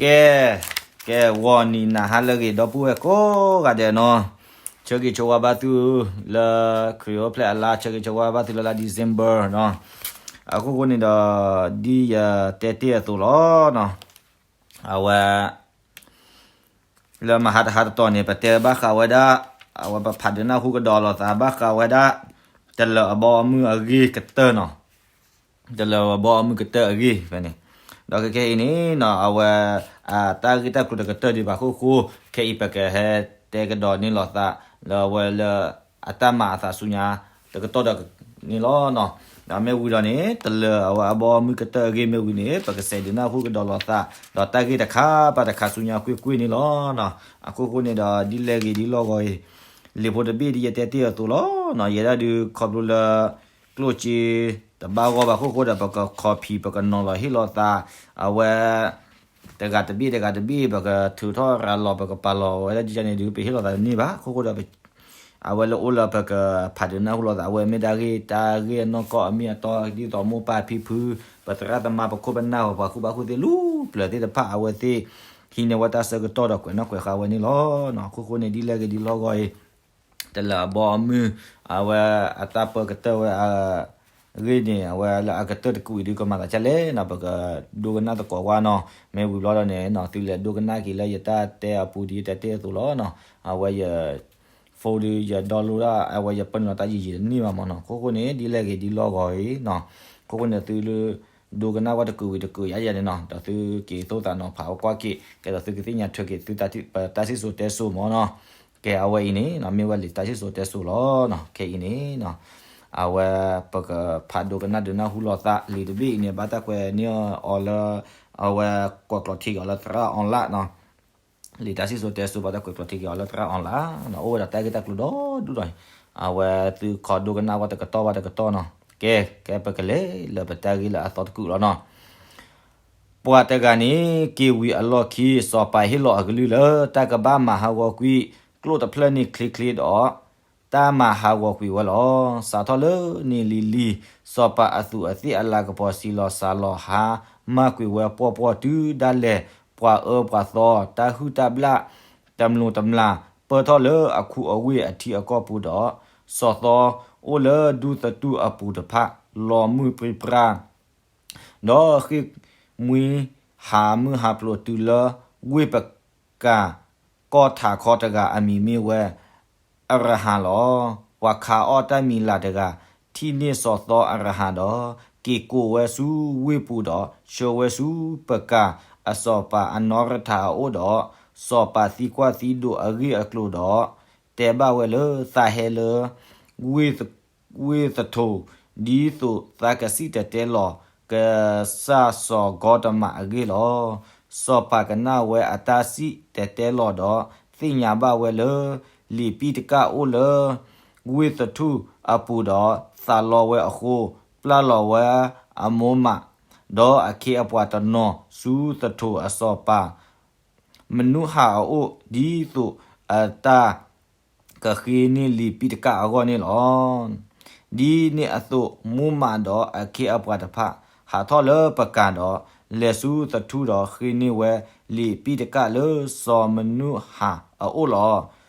ကဲ, ကဲ, ဂီၤနံၤနၤဟါလၢအဂ့ၤ ဒီပုၢ်ဝဲၢ်ကိးဂၤဒဲးနီၤ, ဆၢဂ့ၤဆၢဝါဘၣ်သုလၢ ခရံာ်အိၣ်ဖျဲၣ်အလါ, ဆၢဂ့ၤဆၢဝါဘၣ်သုလၢလါ December နီၤ. အခိၣ်ဃိန့ၣ်ဒီး ဒ်ယတဲတ့ၢ်အသိးလီၤနီၤ, အဝဲ လၢမဟါတဟါတတီၤန့ၣ် ပတဲဘၣ်ဃးဝဲဒၣ် အဝဲပဖးဒုးနၢ်ဟူကဒီးလိာ်သးဘၣ်ဃးဝဲဒၣ် တလၢၤအဘီအမုၢ်အဂ့ၢ်ကတၢၢ်နီၤ, တလၢၤအဘီအမုၢ်ကတၢၢ်အဂ့ၢ်ဖဲန့ၣ်, ဒီးခဲခဲအံၤန့ၣ်နီၤ အဝဲ အတၢ်ဂ့ၢ်တၢ်ကျိၤတကတၢၢ်ဒံးဘၣ်အခိၣ်ဃိ, ခဲအံၤပကဟဲတဲကဒီးန့ၢ်လိာ်သး လၢအဝဲလၢ အတၢ်မၤအသးဆူညါ တကတီၢ်ဒီးန့ၣ်လီၤနီၤ. ဒီးမ့ၢ်ဝံၤဒီးန့ၣ် တလၢၤအဝဲအဘီအမုၢ်ကတၢၢ်အဂ့ၢ်မ့ၢ်ဝံၤန့ၣ် ပကစဲးဒုးနၢ်ဟူကဒီးလိာ်သး ဒီးတၢ်ဂ့ၢ်တခါဘၣ်တခါဆူညါကွ့ၢ်ကွ့ၢ်န့ၣ်လီၤနီၤ. အခိၣ်ဃိန့ၣ်ဒီး ဒ်လဲၣ်ဂ့ၤဒ်လီၢ်ဂီၤအံၤ လံာ်ဖိတဘ့ၣ်ဒ်ယတဲတ့ၢ်အသိးလီၤနီၤ, ယဲဒၣ်ဒုးခီဖျိလၢ ကျိၣ်စ့ တဘၣ်ဂီၢ်ဘၣ်အခိၣ်ဃိဒီး ပက copy ပကနီၤလီၤဟ့ၣ်လိာ်သး အဝဲ တဂၤတဘ့ၣ်တဂၤတဘ့ၣ် ပကထုးထီၣ်ရၤလီၤ ပကပာ်လီၤဝဲဒၣ်ဒ်န့ၣ်ဒုး ပဟ့ၣ်လိာ်သးတန့ၢ်ဘၣ်အခိၣ်ဃိဒီး အဝဲလၢအိၣ်လၢပကဖးဒုးနၢ်ဟူလိာ်သး အဝဲမ့ၢ်ဒၣ်ဂ့ၢ် တၢ်ဂ့ၢ်အနီၢ်ကီၢ်အမ့ၢ်အတီ ဒ်သိးမိၢ်ပၢ်ဖံဖု ပသရၣ်သမါ ပခိၣ်ပနၢ် ပှၤကူၣ်ဘၣ်ကူၣ်သ့လၢပျၢၤသ့ၣ်တဖၣ် အဝဲသ့ၣ် ဟံးန့ၢ်ဝဲတၢ်ဆၢကတီၢ်ဒီးကွဲးနီၣ်ကွဲးဃါဝဲန့ၣ်လီၤ. အခိၣ်ဃိန့ၣ် ဒ်လဲၣ်ဂ့ၤဒ်လီၢ်ဂီၤအံၤ တလၢၤအဘီအမုၢ် အဝဲအတၢ်ပၢကတၢၢ်ဝဲအ ဂ့ၢ်န့ၣ် အဝဲလၢအကတၢၢ်တကူာ်အံၤဒုးကမၤသးဒ်လဲၣ်နီၤ ပကဒိကနၣ်သကိးကွၢ်နီၤ. မ့ၢ်ဝံၤဘျီဒီးန့ၣ် သုလဲၤဒိကနၣ်က့ၤလၢယတၢ်တဲအပူၤဒ်ယတဲတ့ၢ်အသိးလီၤနီၤ. အဝဲယ phone ဒုးယ download ဒၣ် အဝဲယပၢနုာ်လီၤတၢ်ယံာ်ယံာ်တန့ၢ်ဘၣ်မးနီၤ. အခိၣ်ဃိန့ၣ် ဒ်လဲၣ်ဂ့ၤဒ်လီၢ်ဂီၤအံၤနီၤ. အခိၣ်ဃိန့ၣ် သုလၢ ဒိကနၣ်ကွၢ်တကူာ်ဝံၤတကူာ်ယၤယၤန့ၣ်နီၤ ဒီးသုက့ၤသိၣ်သးနီၤဖးကွၢ်က့ၤ ကဲဒီးသုကသ့ၣ်ညါထွဲက့ၤသုပတၢ်စံၣ်စိၤတဲစိၤမးနီၤ. ကဲအဝဲအံၤန့ၣ်နီၤ မ့ၢ်ဝဲလံာ်တၢ်စံၣ်စိၤတဲစိၤလီၤနီၤ. ခဲအံၤန့ၣ်နီၤ အဝဲပကဖးဒိကနၣ်ဒုးနၢ်ဟူလိာ်သး လံာ်တဘ့ၣ်အံၤန့ၣ် ဘၣ်တၢ်ကွဲးန့ၢ်အီၤလၢ အဝဲကွဲးကျိးထံက့ၤအီၤလၢသရၣ် online နီၤ. လံာ်တၢ်စံၣ်စိၤတဲစိၤ ဘၣ်တၢ်ကွဲးကျိးထံက့ၤအီၤလၢသရၣ် online နီၤ အိၣ်ဝဲဒီးတၢ်ဂ့ၢ်တၢ်ကျိၤဒီဒူၣ်ဒီး အဝဲသုခီဒိကနၣ်ကွၢ်တကတီၢ်ဘၣ်တကတီၢ်နီၤ. ကဲ ကဲပကလဲၤလၢပတၢ်ဂ့ၢ်လၢအသီတကူာ်လီၤနီၤ. ပှၤတဂၤန့ၣ် က့ၤဝံၤအလီၢ်ခံ စီၤပၤဟ့ၣ်လီၤအကလုၢ်လၢ တၢ်ကဘၣ်မၤဟးဂီၤကွံာ် ကျိၣ်တဖျၢၣ်န့ၣ်ချ့ချ့ဒီး တၢ်မၤဟးဂီၤကွံာ်ဝဲလီၤ. စးထီၣ်လၢန့ၣ်လံၤလံၤ စီၤပၤအသူးအသ့ၣ်အလၤကပီၤ စံးလီၤစၢ်လီၤဟါ မၢ်ကွံာ်ဝဲပှီၢ်ပှီၢ်တုၤဒၣ်လဲာ် ပှၤအၢပှၤသီ တၢ်ဟုၣ်တၢ်ဘျၣ် တမျိၤတမျာ် ပၢၢ်ထီၣ်လၢအခူအဝ့ၢ်အထံအကီၢ်ပူၤဒီး စီၤသီအိၣ်လၢဒူသတူၢ်အပူၤတဖၣ် လီၤမုၢ်ပြံပြါ ဒီးဃ့ၢ်မှံဟးမုၢ်ဟးဖျိးတုၤလၢ ဝ့ၢ်ပကၢ် ကီၢ်ထးခီတဂၤ အမံၤမ့ၢ်ဝဲ အရဟံလီၤ. ပှၤခးအီၣ်တၢ်မံၤလၢ်တဂၤ ထံၣ်န့ၢ်စီၤသီအရဟံဒီး က့ၤကိးဝဲဆူဝ့ၢ်ပူၤဒီး ဆှၢဝဲဆူပကၢ်အစီၤပၤအနီၢ်ရထၢၣ်အအိၣ်ဒီး စီၤပၤသံကွၢ်သံဒိးအဂ့ၢ်အကျိၤဒီး တဲဘၣ်ဝဲလၢ သးဟဲလၢ ဝ့ၢ်သထူၣ် ဒ်သိးသးကစံၣ်တဲၤတဲလီၤ ကစၢ်စီၤဂီၤတမးအဂ့ၢ်လီၤ. စီၤပၤကနၣ်ဝဲအတၢ်စံၣ်တဲၤတဲလီၤဒီး သ့ၣ်ညါဘၣ်ဝဲလၢ လံာ်ပံၣ်တကၣ်အိၣ်လၢ ဝ့ၢ်သထူၣ်အပူၤဒီး သးလီဝဲအဃိ ပျၢ်လီၤဝဲအမိၢ်မး ဒီးအခ့အပှၤတနီၤဆူသထူၣ်အစီၤပၤ မနုၤဟၣ်အအိၣ် ဒ်သိးအတၢ် ကဃ့န့ၢ်လံာ်ပံၣ်တကၣ်အဂီၢ်န့ၣ်လီၤ. ဒ်န့ၣ်အသိး မိၢ်မးဒီးအခ့အပှၤတဖၣ် ဟးထီၣ်လၢပကၢ်ဒီး လဲၤဆူသထူၣ်ဒီးဃ့န့ၢ်ဝဲလံာ်ပံၣ်တကၣ်လၢစီၤမနုၤဟၣ်အအိၣ်လီၤ.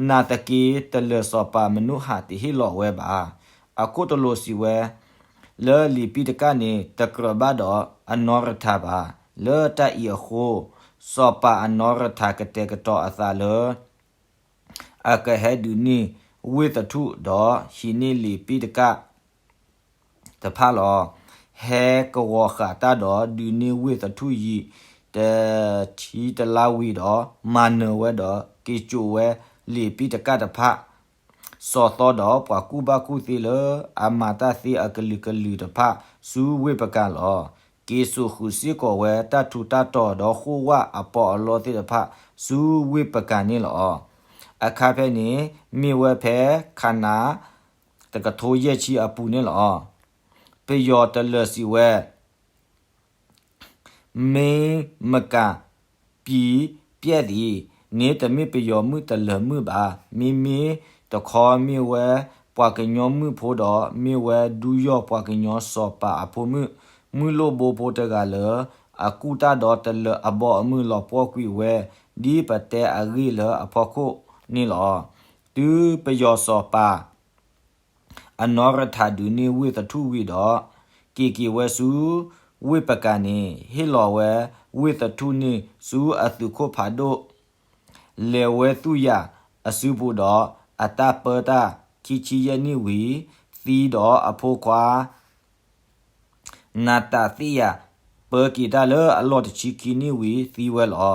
နာ်သက့ တလၢၤစီၤပၤမနုၤဟၣ်တဟ့ၣ်လီၤဝဲဘၣ်. အခိၣ်တလိာ်စံးဝဲ လၢလံာ်ပံၣ်တကၣ်န့ၣ် တကြၢးဘၣ်ဒီးအနီၢ်ရထၢၣ်ဘၣ်. လၢတၢ်အံၤအဃိ စီၤပၤအနီၢ်ရထၢၣ်ကတဲာ်ကတီၤအသးလၢ အကဟဲဒုးန့ၢ်ဝ့ၢ်သထူၣ်ဒီးဟံးန့ၢ်လံာ်ပံၣ်တကၣ် တဖၣ်လီၤ. ဟဲကဝီၤဃာ်တၢ်ဒီးဒုးန့ၢ်ဝ့ၢ်သထူၣ်ယံာ် တဆံတလါဝံၤဒီး မၤနၢၤဝဲဒီး က့ၤစိာ်ဝဲလံာ်ပံၣ်တကၣ်တဖၣ် စီၤသီဒီးပှၤကူၣ်ဘၣ်ကူၣ်သ့လၢအမၤတၢ်သ့အကလုာ်ကလုာ်တဖၣ် ဆူဝ့ၢ်ပကၢ်လီၤ. က့ၤစိာ်ဃုာ်စ့ၢ်ကီးဝဲတၢ်ထူးတၢ်တီၤဒီးဃိၣ်ဝၣ်အပီးအလီသ့ၣ်တဖၣ် ဆူဝ့ၢ်ပကၢ်န့ၣ်လီၤ. အခါဖဲန့ၣ် မ့ၢ်ဝဲဖဲခါနၤ တကထိယဲၢ်ဆံအပူၤန့ၣ်လီၤ. ပယီၤတလၢၤစံးဝဲ မ့ၢ်မကၤပံၤပျဲၣ်သံ န့ၣ်တမ့ၢ်ပယီၤမုၣ်တလၢၤမုၣ်ဘၣ်. မ့မ့ၢ်တခီမ့ၢ်ဝဲပှၤကညီမုၣ်ဖိဒီး မ့ၢ်ဝဲဒူယီၢ်ပှၤကညီစီၤပၤအဖိမုၣ် မုၢ်လိၣ်ဘိဖိတဂၤလၢ အကူၣ်တၢ်ဒီးတလၢၤအဘီအမုၢ်လီၤပှီၢ်ကွံာ်ဝဲ ဒ်ပတဲအဂ့ၢ်လၢအဖီခိၣ်န့ၣ်လီၤ. တုၤပယီၤစီၤပၤ အနီၣ်ရထၣ်ဒုးန့ၢ်ဝ့ၢ်သထူၣ်ဝံၤဒီး က့ၤက့ၤဝဲဆူဝ့ၢ်ပကၤန့ၣ် ဟ့ၣ်လီၤဝဲဝ့ၢ်သထူၣ်န့ၣ်ဆူအသုးခိၣ်ဖးဒိၣ် လဲၤဝဲသူၣ်ယၤအစုပူၤဒီး အတၢ်ပၢတၢ်ခံဆံယဲၢ်နံၣ်ဝံၤ သံဒီးအဖိခွါ နၤတၤသ့ၣ်ယၤ ပၢက့ၤတၢ်လၢအလီၢ်တဆံခံနံၣ်ဝံၤသံဝဲလီၤ.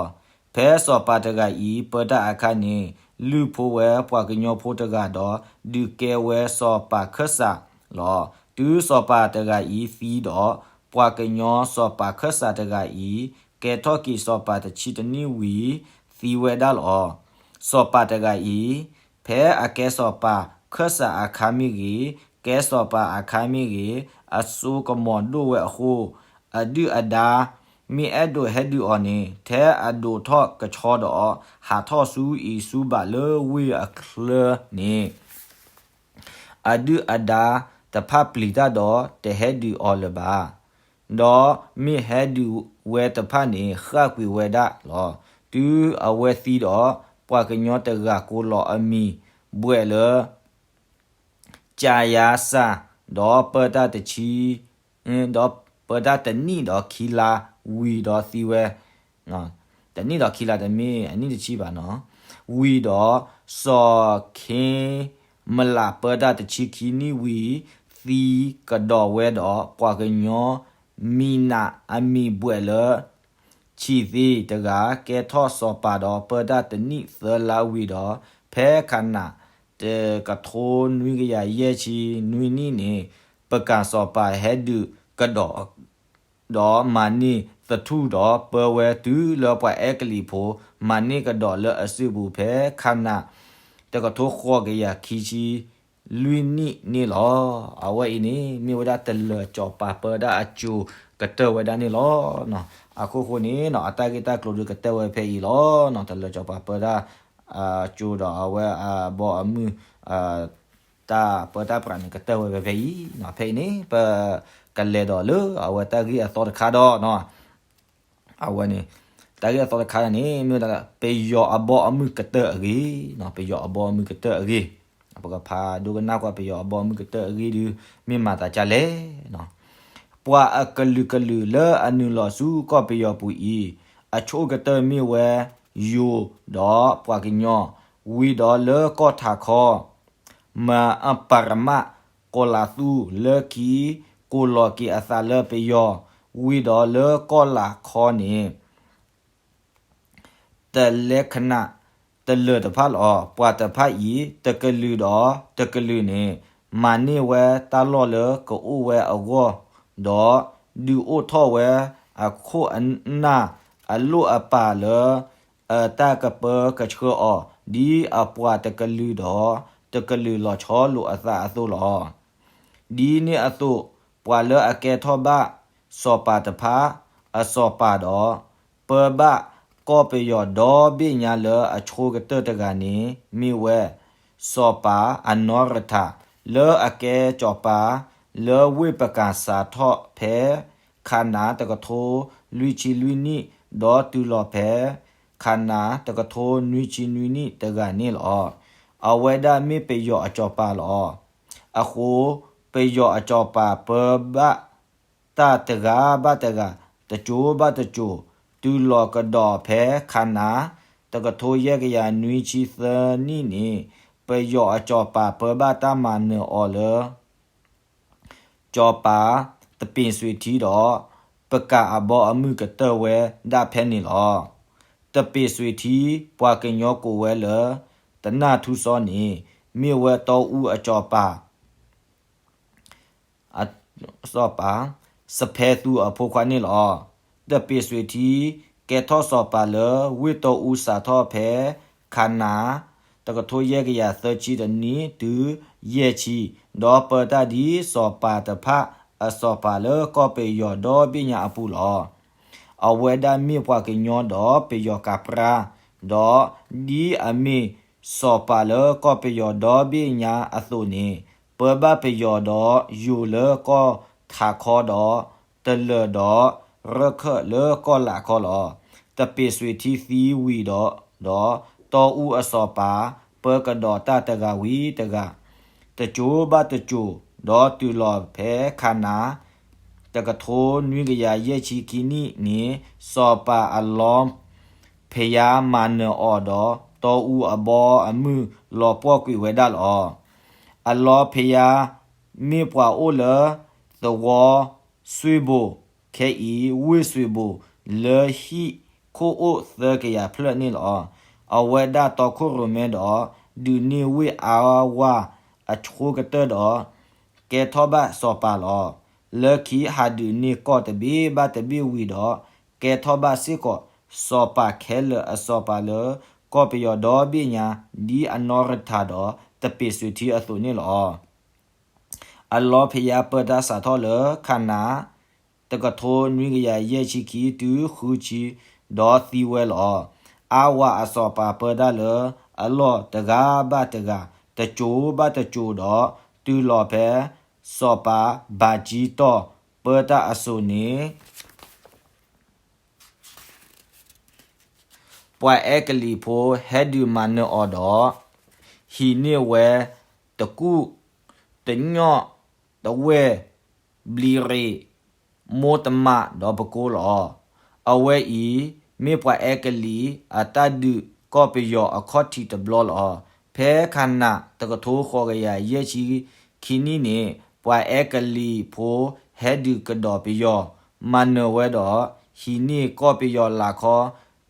ဖဲစီၤပၤတဂၤအံၤပၢတၢ်အခါန့ၣ် လုၢ်ဖိဝဲပှၤကညီဖိတဂၤဒီး ဒုးကဲဝဲစီၤပၤခၢၣ်စးလီၤ. တုၤစီၤပၤတဂၤအံၤသံဒီး ပှၤကညီစီၤပၤခၢၣ်စးတဂၤအံၤ ကဲထီၣ်က့ၤစီၤပၤတဆံတနံၣ်ဝံၤ သံဝဲဒၣ်လီၤ. စီၤပၤတဂၤအံၤ ဖဲအကဲစီၤပၤခၢၣ်စးအခါမ့ၢ်ဂ့ၤ, ကဲစီၤပၤအခါမ့ၢ်ဂ့ၤ, အစိကမီၤဒိၣ်ဝဲအဃိ, အဒုၣ်အဒါ မ့ၢ်အဲၣ်ဒိးဟဲဒုးအီၤန့ၣ် ထဲအဒိးထီၣ်ကဆီဒီး ဟးထီၣ်ဆူအံၤဆူဘးလၢဝ့ၢ်အချၢန့ၣ် အဒုၣ်အဒါတဖၣ်ပျံၤတၢ်ဒီးတဟဲဒုးအီၤလၢၤဘၣ်. ဒီးမ့ၢ်ဟဲဒုးဝဲတဖၣ်န့ၣ် ဃၣ်ကွံာ်ဝဲဒၣ်လီၤ. တုၤအဝဲသံဒီး ပှၤကညီတဂၤကိးလီၤအမံၤဘှဲးလၢ ကယၤစၢ်, ဒီးပၢတၢ်တဆံ, ဒီးပၢတၢ်တနံၣ်ဒီးခံလါဝံၤဒီးသံဝဲ, တနံၣ်ဒီးခံလါတမ့ၢ်အနံၣ်တဆံဘၣ်နီၤ, ဝံၤဒီး စီၤခ့မလး ပၢတၢ်တဆံခံနံၣ်ဝံၤ သံကဒီးဝဲဒီး ပှၤကညီမံၤနးအမံၤဘှဲးလၢ ဆံးသ့တဂၤ ကဲထီၣ်စီၤပၤဒီး ပၢတၢ်တနံၣ်သၢလါဝံၤဒီး ဖဲခးနး တကထိနွံကယၤယဲၢ်ဆံနွံနံၣ်န့ၣ် ပကၤစီၤပၤဟဲဒုးကဒီး ဒီးမၤန့ၢ်သထူၣ်ဒီး ပၢဝဲတုၤလၢပှၤအဲကလံးဖိ မၤန့ၢ်ကဒီးလၢအစုပူၤ ဖဲခးနး တကထိဃိးကယၤခံဆံလွံၢ်နံၣ်န့ၣ်လီၤ. အဝဲအံၤန့ၣ် မ့ၢ်ဝဲဒၣ်တလၢၤစီၤပၤပၢတၢ်အစိၤကတၢၢ်ဝဲဒၣ်န့ၣ်လီၤ. အခိၣ်ဃိန့ၣ် အတၢ်ဂ့ၢ်တၢ်ကျိၤဒုးကတၢၢ်ဝဲဖဲအံၤလီၤ. တလၢၤစီၤပၤပၢတၢ် အစိၤဒီးအဝဲအဘီအမုၢ် တၢ်ပၢတၢ်ပြးန့ၣ် ကတၢၢ်ဝဲဖဲဖဲအံၤ. ဖဲအံၤန့ၣ် ပကလဲၤဒီးလၢအဝဲတၢ်ဂ့ၢ်အသီတခါဒီး အဝဲန့ၣ် တၢ်ဂ့ၢ်အသီတခါန့ၣ် မ့ၢ်ဝဲဒၣ် ပယီၤအဘီအမုၢ်ကတၢၢ်အဂ့ၢ်, ပယီၤအဘီအမုၢ်ကတၢၢ်အဂ့ၢ်. ပကဖးဒိကနၣ်ကွၢ် ပယီၤအဘီအမုၢ်ကတၢၢ်အဂ့ၢ်ဒုး မ့ၢ်မၤသးဒ်လဲၣ်. ပှၤအကလုာ်ကလုာ်လၢအနုာ်လီၤဆူကီၢ်ပယီၤပူၤအံၤ အဆိကတၢၢ်မ့ၢ်ဝဲ ယိၤဒီးပှၤကညီ, ဝံၤဒီးလၢကီၢ်ထးခီ မၤအပၤရမး ကီၢ်လၤသူလၢခံ ကိးလီၤက့ၤအသးလၢပယီၤ, ဝံၤဒီးလၢကီၢ်လၤခီန့ၣ် တလဲခနးတလၢၤတဖၣ်လီၤ. ပှၤတဖၣ်အံၤ တကလုာ်ဒီးတကလုာ်န့ၣ် မၤန့ၢ်ဝဲတၢ်လီၢ်လၢကအိၣ်ဝဲအဂီၢ်, ဒီးဒုးအိၣ်ထီၣ်ဝဲအခိၣ်အနၢ်အလိၣ်အပာ်လၢ အတၢ်ကပၢကဆှၢအီၤ ဒ်အပှၤတကလုာ်ဒီးတကလုာ်လီၤဆီလိာ်အသးအသိးလီၤ. ဒ်န့ၣ်အသိး ပှၤလၢအကဲထီၣ်ဘၣ်စီၤပၤတဖၣ် အစီၤပၤဒီး ပၢဘၣ်ကီၢ်ပယီၤဒီဘ့ၣ်ညါလၢအဆိကတၢၢ်တဂၤန့ၣ် မ့ၢ်ဝဲ စီၤပၤအနီၢ်ရထၢၣ် လၢအကဲစီၤပၤ လၢဝ့ၢ်ပကၤစးထီၣ်ဖဲ ခးနးတကထိလွံၢ်ဆံလွံၢ်နံၣ် ဒီးတုၤလီၤဖဲ ခးနးတကထိနွံဆံနွံနံၣ်တဂၤန့ၣ်လီၤ. အဝဲဒၣ်မ့ၢ်ပယီၤအစီၤပၤလီၤ. အဃိ ပယီၤအစီၤပၤပၢဘၣ်တၢ်တဂၤဘၣ်တဂၤ တစိၤဘၣ်တစိၤ တုၤလီၤကဒီးဖဲခးနး တကထိယဲၢ်ကယၤနွံဆံသၢနံၣ်န့ၣ် ပယီၤအစီၤပၤပၢဘၣ်တၢ်မၤနၢၤအီၤလၢ စီၤပၤ သပ့ၤစွ့ၤထံဒီး ပကၤအဘီအမုၢ်ကတၢၢ်ဝဲဒၣ်ဖဲန့ၣ်လီၤ. သပ့ၤစွ့ၤထံ ပှၤကညီကိးဝဲလၢ တနၢ်ထူစီန့ၣ် မ့ၢ်ဝဲတီအူအစီၤပၤ စီၤပၤ စဖဲသူအဖိခွါန့ၣ်လီၤ. သပ့ၤစွ့ၤထံ ကဲထီၣ်စီၤပၤလၢဝ့ၢ်တီအူစးထီၣ်ဖဲ ခးနး တကထိယဲၢ်ကယၤသၢဆံတနံၣ်တုၤယဲၢ်ဆံ, ဒီးပၢတၢ်ဒ်စီၤပၤတဖၣ်အစီၤပၤလၢကီၢ်ပယီၤဒီဘ့ၣ်ညါအပူၤလီၤ. အဝဲဒၣ်မ့ၢ်ပှၤကညီဒီးပယီၤကပြၢ, ဒီးဒ်အမ့ၢ်စီၤပၤလၢကီၢ်ပယီၤဒီဘ့ၣ်ညါအသိးန့ၣ်, ပၢဘၣ်ပယီၤဒီးယိၤလၢကီၢ်ထးခီဒီး တလၢၤဒီး ရၢၢ်ခၢၣ်လၢကီၢ်လးခီလီၤ. တပ့ၤစွ့ၤထံသံဝံၤဒီး, ဒီးတီအူအစီၤပၤ ပၢကဒီးတၢ်တဂၤဝံၤတဂၤ, တစိၤဘၣ်တစိၤ, ဒီးတုၤလီၤဖဲခါနၤ တကထိနွံကယၤယဲၢ်ဆံခံနံၣ်န့ၣ်, စီၤပၤအလီဖယါ မၤနၢၤအီၤဒီး တီအူအဘီအမုၢ် လီၤပှီၢ်ကွံာ်ဝဲဒၣ်လီၤ. အလီဖယါ မ့ၢ်ပှၤအိၣ်လၢသဝီစွ့ၣ်ဘိၣ်, ခဲအံၤဝ့ၢ်စွ့ၣ်ဘိၣ် လၢဟံၣ်ခိၣ်အိၣ်သၢကယၤဖျၢၣ်န့ၣ်လီၤ. အဝဲဒၣ်တီခိၣ်ရိၣ်မဲဒီး ဒုးန့ၢ်ဝ့ၢ်အါဝါအဆိကတၢၢ်ဒီး ကဲထီၣ်ဘၣ်စီၤပၤလီၤ. လၢခံဟးဒုးန့ၢ်ကီၢ်တဘ့ၣ်ဘၣ်တဘ့ၣ်ဝံၤဒီး ကဲထီၣ်ဘၣ်စ့ၢ်ကီး စီၤပၤခဲလၢာ်အစီၤပၤလၢကီၢ်ပယီၤဒီဘ့ၣ်ညါ ဒ်အနီၢ်ရထၢၣ်ဒီးတပ့ၤစွ့ၤထံအသိးန့ၣ်လီၤ. အလီဖယါပၢတၢ်စးထီၣ်လၢခါနၤ တကထိနွံကယၤယဲၢ်ဆံခံ တုၤဃုဆံ ဒီးသံဝဲလီၤ. အါဝၤအစီၤပၤပၢတၢ်လၢအလီၢ်တဂၤဘၣ်တဂၤ, တစိၤဘၣ်တစိၤဒီး တုၤလီၤဖဲစီၤပၤဘၣ်ကၠံတီၢ်ပၢတၢ်အစိၤန့ၣ် ပှၤအဲကလံးဖိဟဲဒုးမၤနၢၤအီၤဒီး ဟံးန့ၢ်ဝဲတကူၣ်တညီၣ်တဝဲၢ်ဘျံးရ့ၣ် မိၢ်တမးဒီးပကိလီၤ. အဝဲအံၤ မ့ၢ်ပှၤအဲကလံးအတၢ်ဒုးကီၢ်ပယီၤအခီၣ်ထံးတဘျီလီၤ. ဖဲခါနၤတကထိဃိးကယၤယဲၢ်ဆံခံနံၣ်န့ၣ် ပှၤအဲကလံးဖိဟဲဒုးကဒီးပယီၤ မၤနၢၤဝဲဒီး ဟံးန့ၢ်ကီၢ်ပယီၤလးခီ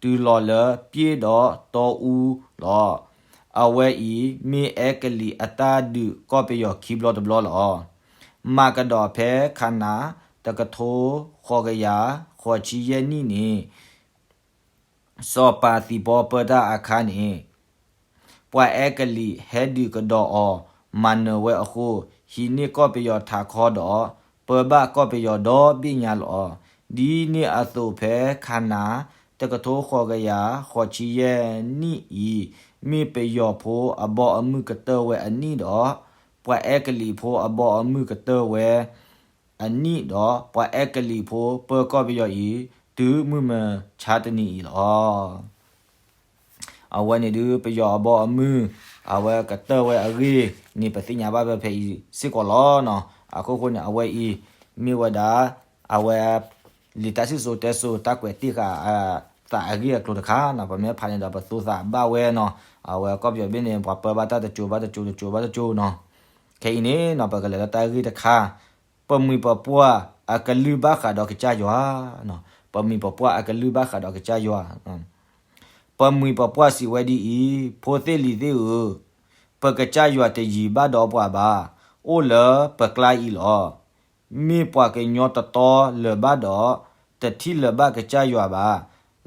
တုၤလီၤလၢပျ့ၢ်ဒီးတီအူလီၤ. အဝဲအံၤ မ့ၢ်အဲကလံးအတၢ်ဒုးကီၢ်ပယီၤခံဘျီတဘျီလီၤ. မၤကဒီးဖဲခါနၤ တကထိဃိးကယၤဃိးဆံယဲၢ်နံၣ်န့ၣ် စီၤပၤသံၣ်ဘီပၢတၢ်အခါန့ၣ် ပှၤအဲကလံးဟဲဒုးကဒီးအီၤ မၤနၢၤဝဲအဃိ ဟံးန့ၢ်ကီၢ်ပယီၤထးခီဒီး ပၢဘၣ်ကီၢ်ပယီၤဒီဘ့ၣ်ညါလီၤ. ဒ်န့ၣ်အသိးဖဲခါနၤ တကထိဃိးကယၤဃိးဆံယဲၢ်နံၣ်အံၤ မ့ၢ်ပယီၤဖိအဘီအမုၢ်ကတၢၢ်ဝဲအနံၣ်ဒီး ပှၤအဲကလံးဖိအဘီအမုၢ်ကတၢၢ်ဝဲ အနံၣ်ဒီး ပှၤအဲကလံးဖိပၢကီၢ်ပယီၤအံၤ တုၤမုၢ်မဆါတနံၤအံၤလီၤ. အဝဲန့ၣ်ဒုး ပယီၤအဘီအမုၢ် အဝဲကတၢၢ်ဝဲအဂ့ၢ်န့ၣ် ပသ့ၣ်ညါဘၣ်ဖဲဖဲအံၤစ့ၢ်ကီးလီၤ. အခိၣ်ဃိန့ၣ် အဝဲအံၤ မ့ၢ်ဝဲဒၣ် အဝဲ လံာ်တၢ်စံၣ်စိၤတဲစိၤ တၢ်ကွဲးတ့ၢ်ဃာ်အသးအဂ့ၢ်အကျိၤတခါန့ၣ် ပမ့ၢ်ဖးန့ၣ်ဒီး ပသိသးဘၣ်ဝဲန့ၣ်, အဝဲကီၢ်ပယီၤဘ့ၣ်န့ၣ် ပှၤပၢဘၣ်တၢ်တစိၤဘၣ်တစိၤ တစိၤဘၣ်တစိၤန့ၣ်. ခဲအံၤန့ၣ် ပကလဲၤလၢတၢ်ဂ့ၢ်တခါ ပမှံၤပပှၢ်အကလုၢ်ဘၣ်ဃးဒီးကစၢ်ယွၤ, ပမှံၤပပှၢ်အကလုၢ်ဘၣ်ဃးဒီးကစၢ်ယွၤ. ပမှံၤပပှၢ်စံးဝဲဒ်အံၤ, ဖိသ့ၣ်လံၤသ့ၣ်ဧၢ, ပကစၢ်ယွၤတယံၤဘၣ်ဒီးပှၤဘၣ်, အိၣ်လၢပကျါအံၤလီၤ. မ့ၢ်ပှၤကညီတတီလၢၤဘၣ်ဒီး တထံၣ်လၢၤဘၣ်ကစၢ်ယွၤဘၣ်.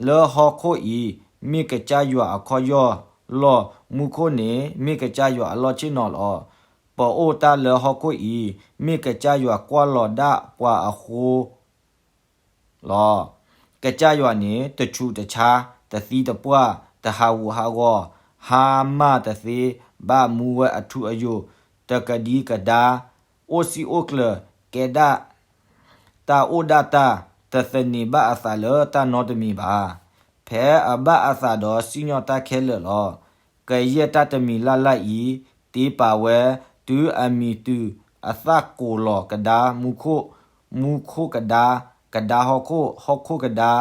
လၢဟီၣ်ခိၣ်အံၤ မ့ၢ်ကစၢ်ယွၤအခီၣ်ယီၢ်လီၢ်, မူခိၣ်န့ၣ် မ့ၢ်ကစၢ်ယွၤအလီၢ်ဆ့ၣ်နီၤလီၤ. ပအိၣ်တၢ်လၢဟီၣ်ခိၣ်အံၤ မ့ၢ်ကစၢ်ယွၤကွၢ်လီၤဒၣ်ပှၤအဃိ လီၤ. ကစၢ်ယွၤန့ၣ် တဆူးတဆါ, တသံတပှၢ်, တဟးဂူာ်ဟးဂီၤ, ဟါမၢ်တသ့, ဘၣ်မူဝဲအထူအယိာ်, တကဒံကဒါ, အိၣ်စံၣ်အိၣ်ကျၢၤ, ကဲဒၣ်တၢ်အိၣ်ဒၣ်တၢ်, တသန့ၤဘၣ်အသးလၢတၢ်နီတမံၤဘၣ်. ဖဲအဘၣ်အသးဒီးစံၣ်ညီၣ်တၢ်ခဲလၢာ်လီၤ. ကယဲၢ်တၢ်တမံၤလၢ်လၢ်အံၤ တ့ပာ်ဝဲ တုၤအမံၤတုၤအသၣ်ကိးလီၤကဒါမူခိၣ်, မူခိၣ်ကဒါ, ကဒါဟီၣ်ခိၣ်, ဟီၣ်ခိၣ်ကဒါ,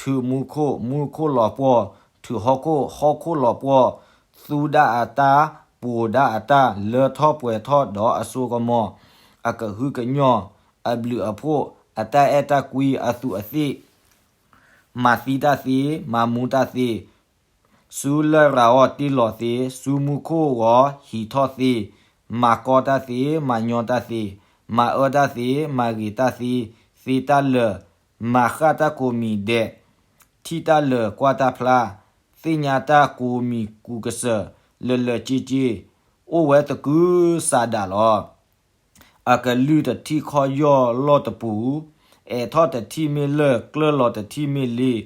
ထုးမူခိၣ်, မူခိၣ်လီၤပှီၢ်, ထုးဟီၣ်ခိၣ်, ဟီၣ်ခိၣ်လီၤပှီၢ်, သူဒၣ်အတၢ်, ပှိၤဒၣ်အတၢ်, လၢထီၣ်ပှဲၤထီၣ်ဒီးအစိကမီၤ, အကဟုကညီၢ်, အဘျုးအဖှိၣ်, အတၢ်အဲၣ်တၢ်ကွံ, အသူးအသ့ၣ်, မၤသံတၢ်သ့, မၤမူတၢ်သ့, ဆူလရာ်အီၤတ့ၢ်လီၤသ့, ဆူမူခိၣ်ဂီၤဟံးထီၣ်သ့, မၤကီတၢ်သ့, မၤညီတၢ်သ့, မၤအၢတၢ်သ့, မၤဂ့ၤတၢ်သ့, သ့တၢ်လၢာ်, မၤဃၣ်တၢ်ကိးမံၤဒဲး, ထံၣ်တၢ်လၢာ်ကွၢ်တၢ်ဖျါ, သ့ၣ်ညါတၢ်ကိးမံၤကူးကစၢၢ်, လၢာ်လၢာ်က့က့, အိၣ်ဝဲသကုၤဆးဒးလီၤ. အကလုၢ်တထံၣ်ခီၣ်ယီၢ်လီၢ်တပူၤ, အဲးထီၣ်တထံၣ်မ့ၢ်လၢၢ်, ကျၢၢ်လီၤတထံၣ်မ့ၢ်လ့,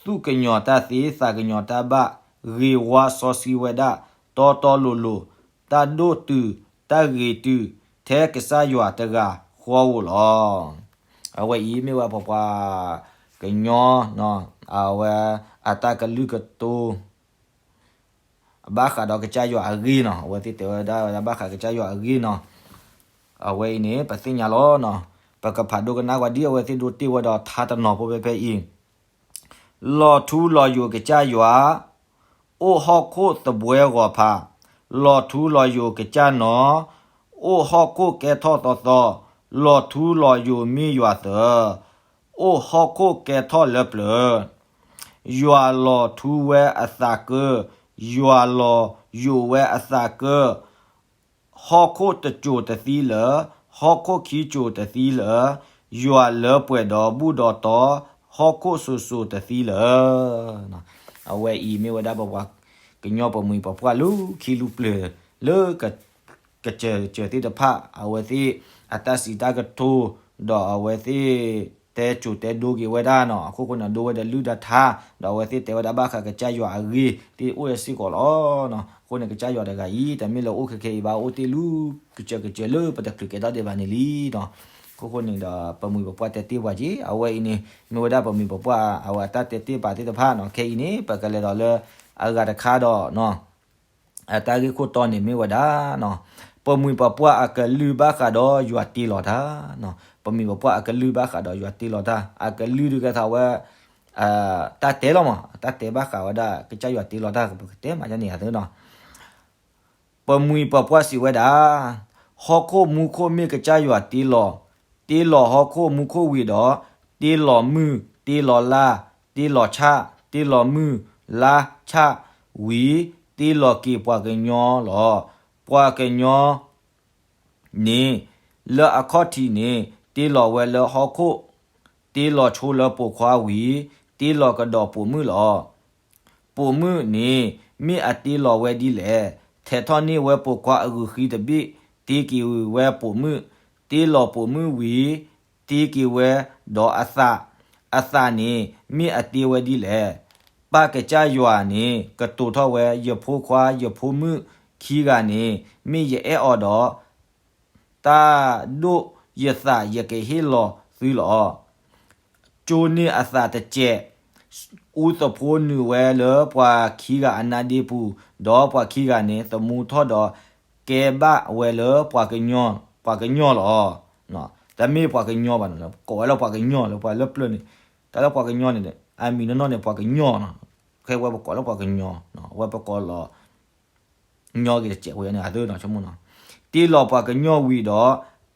သူၣ်ကညီၤတၢ်သ့, သးကညီၤတၢ်ဘၣ်, ဂ့ၤဝါစီဆှံဝဲဒၣ်, တီတီလိၤလိၤ, တၢ်ဒိၣ်တုာ်, တၢ်ဂ့ၤတုာ်, ထဲကစၢ်ယွၤတဂၤဃီဧိၤလီၤ. အဝဲအံၤမ့ၢ်ဝဲပပှၤကညီ အဝဲအတၢ်ကလုၢ်ကတိၤ ဘၣ်ဃးဒီးကစၢ်ယွၤအဂ့ၢ်နီၤ, အဝဲသ့ၣ်တဲဝဲဒၣ်ဝဲဒၣ်ဘၣ်ဃးကစၢ်ယွၤအဂ့ၢ်နီၤ. အဝဲအံၤန့ၣ် ပသ့ၣ်ညါလီၤနီၤ, ပကဖးဒိကနၣ်ဝဲဒ်အဝဲသ့ၣ်ဒိတ့ၢ်ဝဲဒီးထါတနီၤဖိဖဲဖဲအံၤ, လီၤထူလီၤယိာ်ကစၢ်ယွၤ အိၣ်ဟီၣ်ခိၣ်သဘှဲဂီၤဖး, လီၤထူလီၤယိာ်ကစၢ်နီၤ, အိၣ်ဟီၣ်ခိၣ်ကဲထီၣ်သီသီ, လီၤထူလီၤယိာ်မ့ၢ်ယွၤသၢ, အိၣ်ဟီၣ်ခိၣ်ကဲထီၣ်လၢပျၢၤ, ယွၤလီၤထူဝဲအသးကၢ, ယွၤလီၤယိာ်ဝဲအသးကၢ, ဟီၣ်ခိၣ်တစိၤတသံလၢၤ, ဟီၣ်ခိၣ်ခံစိၤတသံလၢၤ, ယွၤလၢပှဲၤဒီးဘူၣ်ဒီးတီ, ဟီၣ်ခိၣ်စိၤစိၤတသံလၢၤ. အဝဲအံၤမ့ၢ်ဝဲဒၣ်ပပှၤကညီပမှံၤပပှၢ်လၢခံလၢပျၢၤ လၢ ကစၢၢ်ကစၢၢ်သ့ၣ်တဖၣ် အဝဲသ့ၣ်အတၢ်စံးတၢ်ကတိၤ ဒီးအဝဲသ့ၣ်တဲစိၤတဲဒိက့ၤဝဲဒၣ်နီၤ, အခိၣ်ဃိန့ၣ် ဒိဝဲဒီးလုၢ်ဒီးထါ, ဒီးအဝဲသ့ၣ်တဲဝဲဒၣ်ဘၣ်ဃးကစၢ်ယွၤအဂ့ၢ်သ့ၣ်အိၣ်ဝဲစ့ၢ်ကီးလီၤ. အဃိန့ၣ် ကစၢ်ယွၤတဂၤအံၤ တမ့ၢ်လၢအိၣ်ခဲခဲအံၤဘၣ်, အိၣ်တ့ၢ်လၢ ကစၢၢ်ကစၢၢ်လၢပတချုးကဲထီၣ်ဒံးဘၣ်န့ၣ်လံနီၤ. အခိၣ်ဃိန့ၣ်ဒီး ပမှံၤပပှၢ်တဲတ့ၢ်ပှၤက့ၤ, အဝဲအံၤန့ၣ် မ့ၢ်ဝဲဒၣ်ပမှံၤပပှၢ် အဝဲအတၢ်တဲတ့ၢ်ပာ်သ့ၣ်တဖၣ်နီၤ. ခဲအံၤန့ၣ် ပကလဲၤဒီးလၢ အဂၤတခါဒီး အတၢ်ဂ့ၢ်ခိၣ်တီန့ၣ်မ့ၢ်ဝဲဒၣ်နီၤ, ပမှံၤပပှၢ်အကလုၢ်ဘၣ်ဃးဒီးယွၤတ့လီၤတၢ်နီၤ. ပမှံၤပပှၢ်အကလုၢ်ဘၣ်ဃးဒီးယွၤတ့လီၤတၢ်, အကလုၢ်ဒုးကဲထီၣ်ဝဲ တၢ်တဲလီၤမး, တၢ်တဲဘၣ်ဃးဝဲဒၣ် ကစၢ်ယွၤတ့လီၤတၢ် ပကတဲမးယန့ၣ်အသိးနီၤ. ပမှံၤပပှၢ်စံးဝဲဒၣ်, ဟီၣ်ခိၣ်မူခိၣ်မ့ၢ်ကစၢ်ယွၤတ့လီၤ, တ့လီၤဟီၣ်ခိၣ်မူခိၣ်ဝံၤဒီး, တ့လီၤမုၢ်, တ့လီၤလါ, တ့လီၤဆၣ်, တ့လီၤမုၢ်, လါ, ဆၣ်, ဝံၤ, တ့လီၤက့ၤပှၤကညီလီၤ. ပှၤကညီ န့ၣ်, လၢအခီၣ်ထံးန့ၣ် တ့လီၤဝဲလၢဟီၣ်ခိၣ်, တ့လီၤဆိလၢပိာ်ခွါဝံၤ, တ့လီၤကဒီးပိာ်မုၣ်လီၤ. ပိာ်မုၣ်န့ၣ် မ့ၢ်အတ့လီၤဝဲဒ်လဲၣ်. ထဲးထီၣ်န့ၢ်ဝဲပိာ်ခွါအဂုာ်ဃံတဘ့ၣ်, တ့က့ၤဝဲပိာ်မုၣ်, တ့လီၤပိာ်မုၣ်ဝံၤ, တ့က့ၤဝဲဒီးအသး, အသးန့ၣ် မ့ၢ်အတ့ဝဲဒ်လဲၣ်. ပၢ်ကစၢ်ယွၤန့ၣ် ကတိၤထီၣ်ဝဲ, ယဖိခွါယဖိမုၣ်ခံဂၤန့ၣ် မ့ၢ်ယအဲၣ်အီၤဒီး တၢ်ဒိၣ်ယသးယကဟ့ၣ်လီၤသုလီၤ. ကၠိန့ၢ်အသးတစဲး, အူသဖှိနုာ်ဝဲလၢပှၤခံဂၤအနါဒ့ပူၤ, ဒီးပှၤခံဂၤန့ၣ် သမူထီၣ်ဒီး ကဲဘၣ်ဝဲလၢပှၤကညီ, ပှၤကညီလီၤ. တမ့ၢ်ပှၤကညီဘၣ်, ကိးဝဲလၢပှၤကညီလၢပှၤလၢပျၢၤန့ၣ်, တၢ်လၢပှၤကညီန့ၣ် အမံၤနီၢ်နီၢ်န့ၣ် ပှၤကညီနီၤ, ခဲဝဲပကိးလၢပှၤကညီ, အဝဲပကိးလီၤ ညီဂ့ၤတစဲးဝဲန့ၣ် အသၢနီၤ ဆိကမိၣ်နီၤ. တ့လီၤပှၤကညီဝံၤဒီး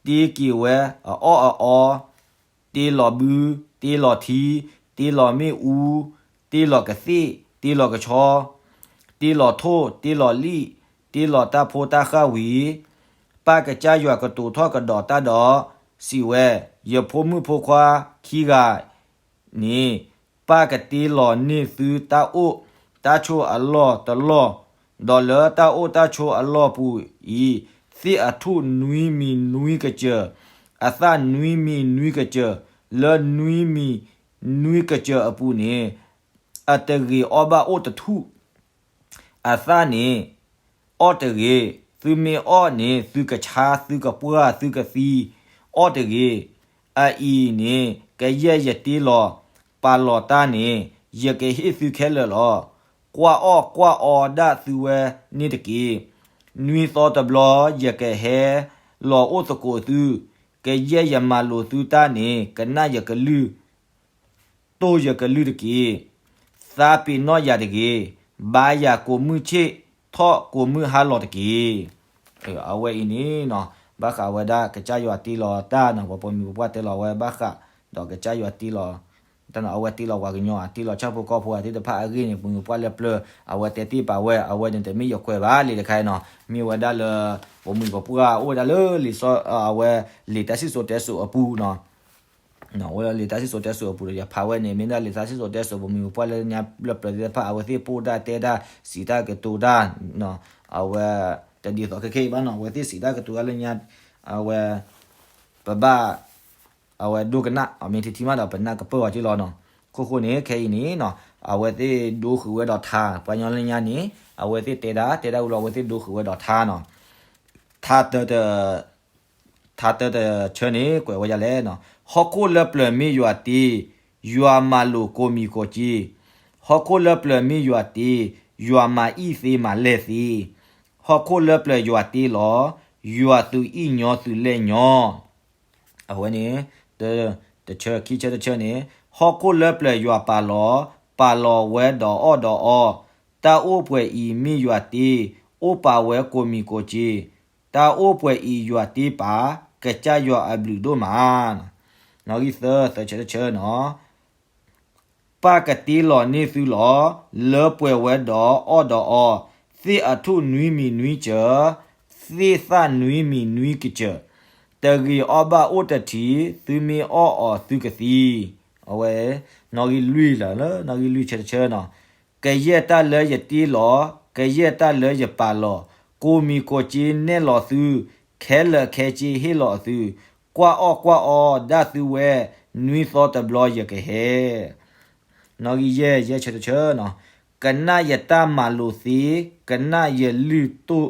တ့က့ၤဝဲအအီၣ်အအီ, တ့လီၤဘု, တ့လီၤထံ, တ့လီၤမ့ၣ်အူ, တ့လီၤကသ့ၣ်, တ့လီၤကဆီ, တ့လီၤထိၣ်, တ့လီၤလံၣ်, တ့လီၤတၢ်ဖိတၢ်ဃၢ်ဝံၤ, ပၢ်ကစၢ်ယွၤကတိၤထီၣ်ကဒီးတၢ်ဒီး စံးဝဲ, ယဖိမုၣ်ဖိခွါခံဂၤ န့ၣ် ပၢ်ကတ့လီၤန့ၢ်သုတၢ်အိၣ်တၢ်ဆိးအလီၢ်တလီၢ်, ဒီးလၢတၢ်အိၣ်တၢ်ဆိးအလီၢ်ပူၤအံၤ, သ့ၣ်အထူၣ်နွံမံၤနွံကစၢၢ်, အသၣ်နွံမံၤနွံကစၢၢ်, လၢနွံမံၤနွံကစၢၢ်အပူၤန့ၣ် အတဂ့ၤအီၣ်ဘၣ်အိၣ်တထူၣ် အသၣ်န့ၣ် အီၣ်တဂ့ၤ, သုမ့ၢ်အီၣ်န့ၣ် သုကဆါ, သုကပှၢ်, သုကသံ, အီၣ်တဂ့ၤ. အအံၤန့ၣ် ကယဲၢ်ယတ့လီၤပာ်လီၤတၢ်န့ၣ် ယကဟ့ၣ်သုခဲလၢာ်လီၤ. ကွၢ်အီၣ်ကွၢ်အီဒၣ်သုဝဲန့ၣ်တက့ၢ်. နွံသီတဘျီ ယကဟဲလီၤအိၣ်သကိးသု, ကယဲၢ်ယမၤလိာ်သုတၢ်န့ၣ် ကနၣ်ယကလုၢ် တိၢ်ယကလုၢ်တက့ၢ်. သးပ့ၤနီၣ်ယၤတဂ့ၤ. ဘါယၤကိးမုၢ်ဆ့ၣ်ထီၣ်ကိးမုၢ်ဟါလီၤတက့ၢ်. အဝဲအံၤန့ၣ်နီၤ ဘၣ်ဃးဝဲဒၣ်ကစၢ်ယွၤတ့လီၤတၢ်နီၤ ပှၤပိာ်မုၣ်ပပှၢ်တဲလီၤဝဲဘၣ်ဃး ဒီးကစၢ်ယွၤတ့လီၤ တၢ်နီၤ အဝဲတ့လီၤပှၤကညီ တ့လီၤဆၣ်ဖိကီၢ်ဖိအသ့ၣ်တဖၣ်အဂ့ၢ်န့ၣ် ပိာ်မုၣ်ပှၢ်လၢပျၢၤ အဝဲတဲတ့ၢ်ပာ်ဝဲ အဝဲန့ၣ်တမ့ၢ်ယကွဲးဘၣ်လံာ်တခါအံၤနီၤ မ့ၢ်ဝဲဒၣ်လၢ ပိာ်မုၣ်ပပှၢ်အိၣ်ဝဲဒၣ်လၢလံာ်စီ အဝဲလံာ်တၢ်စံၣ်စိၤတဲစိၤအပူၤနီၤ ဝဲလံာ်တၢ်စံၣ်စိၤတဲစိၤအပူၤဒီး ယဖးဝဲန့ၣ် မ့ၢ်ဒၣ်လံာ်တၢ်စံၣ်စိၤတဲစိၤ ပိာ်မုၣ်ပပှၢ်လၢညါလၢပျၢၤသ့ၣ်တဖၣ် အဝဲသ့ၣ်ပိၢ်တၢ်တဲတၢ် စံးတၢ်ကတိၤတၢ် အဝဲ တဒ်သိးခဲခဲအံၤဘၣ်နီၤ အဝဲသ့ၣ်စံးတၢ်ကတိၤတၢ်လၢညါ အဝဲ ပဘၣ် အဝဲဒိကနၣ် အမ့ၢ်ထံထံမးဒီး ပနၢ်ကပၢၢ်အီၤက့လီၤနီၤ ခိၣ်ဃိန့ၣ် ခဲအံၤန့ၣ်နီၤ အဝဲသ့ၣ်ဒိဃုာ်ဝဲဒီးထါ ပှၤကညီလၢညါန့ၣ် အဝဲသ့ၣ်တဲဒၣ် တဲဒၣ်ဝံၤလီၤ အဝဲသ့ၣ်ဒိဃုာ်ဝဲဒီးထါနီၤ ထါတၢတ ထါတၢတဆၢန့ၣ် ကွဲးဝဲဒ်လဲၣ်နီၤ ဟီၣ်ခိၣ်လၢပျၢၤမ့ၢ်ယွၤတ့, ယွၤမၤလိာ်ကိးမံၤကိးက့. ဟီၣ်ခိၣ်လၢပျၢၤမ့ၢ်ယွၤတ့, ယွၤမၤအံၣ်သ့မၤလဲၢ်သ့. ဟီၣ်ခိၣ်လၢပျၢၤယွၤတ့လီၤ, ယွၤသူၣ်အံၣ်ညီသူၣ်လဲၢ်ညီ. အဝဲန့ၣ် တဆၢ ခံဆၢတဆၢန့ၣ်, ဟီၣ်ခိၣ်လၢပျၢၤယွၤပာ်လီၤ, ပာ်လီၤဝဲဒီးအီၣ်ဒီးအီ, တၢ်အိၣ်ပှဲၤအံၤမ့ၢ်ယွၤတ့, အိၣ်ပာ်ဝဲကိးမံၤကိးက့. တၢ်အိၣ်ပှဲၤအံၤယွၤတ့ပာ်, ကစၢ်ယွၤအဘျုးဒိၣ်မး. နီၣ်ဂံၢ်သၢ သၢဆၢတဆၢနီၤ. ပၢ်ကတ့လီၤန့ၢ်သုလီၤ, လၢပှဲၤဝဲဒီးအီၣ်ဒီးအီ, သ့ၣ်အထူၣ်နွံမံၤနွံစၢၤ, သ့ၣ်သၣ်နွံမံၤနွံကစၢၤ, တဂ့ၤအီၣ်ဘၣ်အိၣ်တထံး, သုမ့ၢ်အီၣ်အီၤသုကသံ. အဝဲ နီၣ်ဂံၢ်လွံၢ်လၢ နီၣ်ဂံၢ်လွံၢ်ဆၢတဆၢနီၤ. ကယဲၢ်တၢ်လၢယတ့လီၤ, ကယဲၢ်တၢ်လၢယပာ်လီၤ, ကိးမံၤကိးက့နဲၣ်လီၤသု, ခဲလၢာ်ခဲဆ့ဟ့ၣ်လီၤအသု, ကွၢ်အီၣ်ကွၢ်အီဒၣ်သုဝဲ, နွံသီတဘျီယကဟဲ. နီၣ်ဂံၢ်ယဲၢ် ယဲၢ်ဆၢတဆၢနီၤ. ကနၣ်ယတၢ်မၤလိာ်သ့, ကနၣ်ယလုၢ်တိၢ်,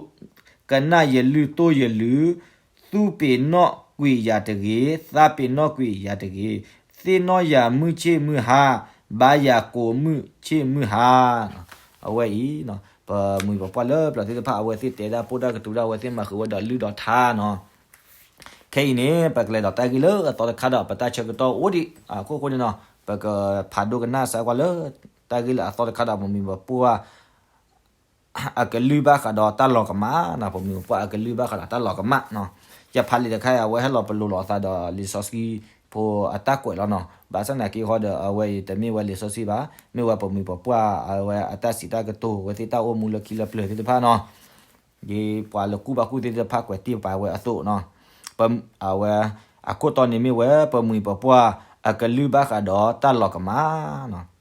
ကနၣ်ယလုၢ်တိၢ်ယလုၢ်, သူၣ်ပ့ၤနီၣ်ကွံာ်ယၤတဂ့ၤ, သးပ့ၤနီၣ်ကွံာ်ယၤတဂ့ၤ, သ့ၣ်နီၣ်ယၤမုၢ်ဆ့ၣ်မုၢ်ဟါ, ဘါယၤကိးမုၢ်ဆ့ၣ်မုၢ်ဟါ. အဝဲအံၤ ပမိၢ်ပပၢ်လၢပျၢၤသ့ၣ်တဖၣ် အဝဲသ့ၣ်တဲဒၣ်ပိၢ်ဒၣ်ကတိၤဒၣ် အဝဲသ့ၣ်မၤဃုာ်ဝဲဒီးလုၢ်ဒီးထါနီၤ. ခဲအံၤန့ၣ် ပကလဲၤဒီးတၢ်ဂ့ၢ်လၢအသီတခါဒီး ပတၢ်ဆၢကတီၢ်အိၣ်ဒံးအခိၣ်ဃိန့ၣ်နီၤ, ပကဖးဒိကနၣ်စၢၤကွၢ်လၢ တၢ်ဂ့ၢ်လၢအသီတခါဒီး ပမိၢ်ပပၢ် အကလုၢ်ဘၣ်ဃးဒီးတၢ်လီၤကမၣ်နီၤ, ပမိၢ်ပပၢ်အကလုၢ်ဘၣ်ဃးဒီးတၢ်လီၤကမၣ်နီၤ. ယဖးလံာ်တခါအံၤ အဝဲဟဲလီၤပလိာ်လိာ်အသးဒီးလံာ်စီဆှံဖိအတၢ်ကွဲးလီၤနီၤ. ဘၣ်ဆၣ်သနာ်က့ဃီဒီး အဝဲအံၤတမ့ၢ်ဝဲလံာ်စီဆှံဘၣ်, မ့ၢ်ဝဲပမိၢ်ပပၢ်အဝဲအတၢ်စံးတၢ်ကတိၤ အဝဲသ့ၣ်တၢ်အိၣ်မူလၢခံလၢပျၢၤသ့ၣ်တဖၣ်နီၤ. ဒ်ပှၤလၢကူၣ်ဘၣ်ကူၣ်သ့သ့ၣ်တဖၣ်ကွဲးတ့ၢ်ပာ်ဝဲအသိးနီၤ, အဝဲ အခိၣ်တီန့ၣ်မ့ၢ်ဝဲ ပမိၢ်ပပၢ်အကလုၢ်ဘၣ်ဃးဒီးတၢ်လီၤကမၣ်နီၤ.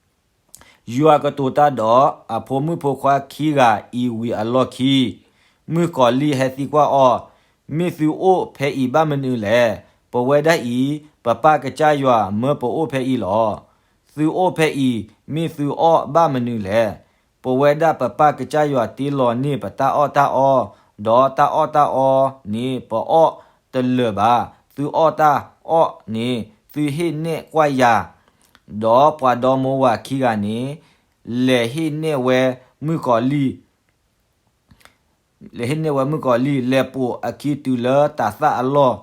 ယွၤကတိၤတၢ်ဒီးအဖိမုၣ်ဖိခွါခံဂၤအံၤဝံၤအလီၢ်ခံ, မုၣ်ကီၤလံၢ်ဟဲသံကွၢ်အီၤ, မ့ၢ်သုအိၣ်ဖဲအံၤဘၣ်မနုၤလဲၣ်. ပဝဲဒၣ်အံၤ ပပၢ်ကစၢ်ယွၤမၢပအိၣ်ဖဲအံၤလီၤ. သုအိၣ်ဖဲအံၤ မ့ၢ်သုအီၣ်ဘၣ်မနုၤလဲၣ်. ပဝဲဒၣ်ပပၢ်ကစၢ်ယွၤတ့လီၤန့ၢ်ပတၢ်အီၣ်တၢ်အီ, ဒီးတၢ်အီၣ်တၢ်အီန့ၣ် ပအီၣ်တလၢာ်ဘၣ်. သုအီၣ်တၢ်အီၣ်န့ၣ် သုဟ့ၣ်နဲၣ်ကွၢ်ယၤ. ဒီးပှၤဒီမိၢ်ဝၤခံဂၤန့ၣ် လဲၤဟ့ၣ်နဲၣ်ဝဲမုၣ်ကီၤလံၢ် လဲၤဟ့ၣ်နဲၣ်ဝဲမုၣ်ကီၤလံၢ် လဲၤပိာ်အခံတုၤလၢတၤသၣ်အလီၢ်,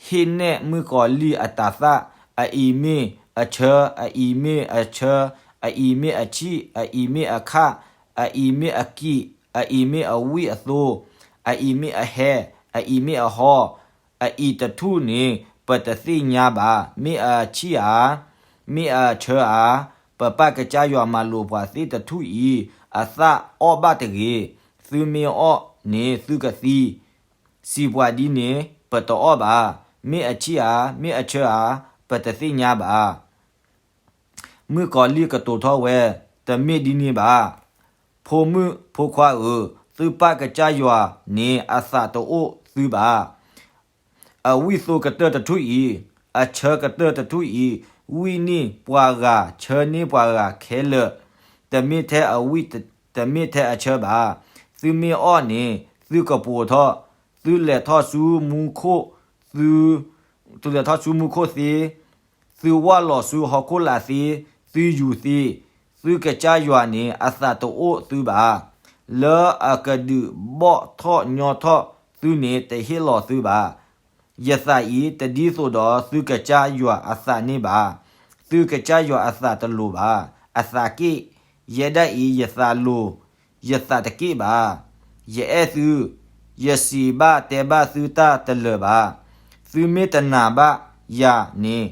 ဟ့ၣ်နဲၣ်မုၣ်ကီၤလံၢ်အတၤသၣ်, အအံၤမ့ၢ်အဆၢ, အအံၤမ့ၢ်အဆၢ, အအံၤမ့ၢ်အဆံၣ်, အအံၤမ့ၢ်အခၣ်, အအံၤမ့ၢ်အကံၢ်, အအံၤမ့ၢ်အဝံၣ်အသိ, အအံၤမ့ၢ်အဟဲ, အအံၤမ့ၢ်အဟီ, အအံၤတထူၣ်န့ၣ် ပတသ့ၣ်ညါဘၣ်. မ့ၢ်အဆံၣ်ဧါ, မ့ၢ်အဆၢဧါ, ပပၢ်ကစၢ်ယွၤမၤလိာ်ပှၤသ့ၣ်တထူၣ်အံၤ အသၣ်အီၣ်ဘၣ်တဂ့ၤ. သုမ့ၢ်အီၣ်န့ၣ်သုကသံ, စံးပှၤဒ်န့ၣ် ပတအီၣ်ဘၣ်. မ့ၢ်အဆံၣ်ဧါ, မ့ၢ်အဆၢဧါ, ပတသ့ၣ်ညါဘၣ်. မုၣ်ကီၤလံၢ်ကတိၤထီၣ်ဝဲ, တမ့ၢ်ဒ်န့ၣ်ဘၣ်. ဖိမုၣ်ဖိခွါဧၢ, သုပၢ်ကစၢ်ယွၤန့ၣ်အသးတအိၣ်သုဘၣ်. အဝံၣ်သိကတၢၢ်တထူၣ်အံၤ, အဆၢကတၢၢ်တထူၣ်အံၤ, ဝံၣ်န့ၢ်ပှၤဂၤ ဆၢန့ၢ်ပှၤဂၤခဲလၢာ်, တမ့ၢ်ထဲအဝံၣ်, တမ့ၢ်ထဲအဆၢဘၣ်. သုမ့ၢ်အီၣ်န့ၣ် သုကပိာ်ထီၣ်, သုလဲၤထီၣ်ဆူမူခိၣ်, သု, သုလဲၤထီၣ်ဆူမူခိၣ်သ့, သုဝၢ်လီၤဆူဟီၣ်ခိၣ်လာ်သ့, သုယူၤသ့, သုကစၢ်ယွၤန့ၣ်အသးတအိၣ်သုဘၣ်. လၢအကဒုးဘီၣ်ထီၣ်ညီထီၣ်သုန့ၣ်တဟ့ၣ်လီၤသုဘၣ်. ယသးအံၤတဒ်သိးဒီးသုကစၢ်ယွၤအသးန့ၣ်ဘၣ်. သုကစၢ်ယွၤအသးတလိၤဘၣ်. အသးက့ၣ်, ယဲဒၣ်အံၤယသးလိၤ, ယသးတက့ၣ်ဘၣ်. ယအဲၣ်သု, ယစံးဘၣ်တဲဘၣ်သုတၢ်တလၢာ်ဘၣ်. သုမ့ၢ်တနာ်ဘၣ်ယၤန့ၣ်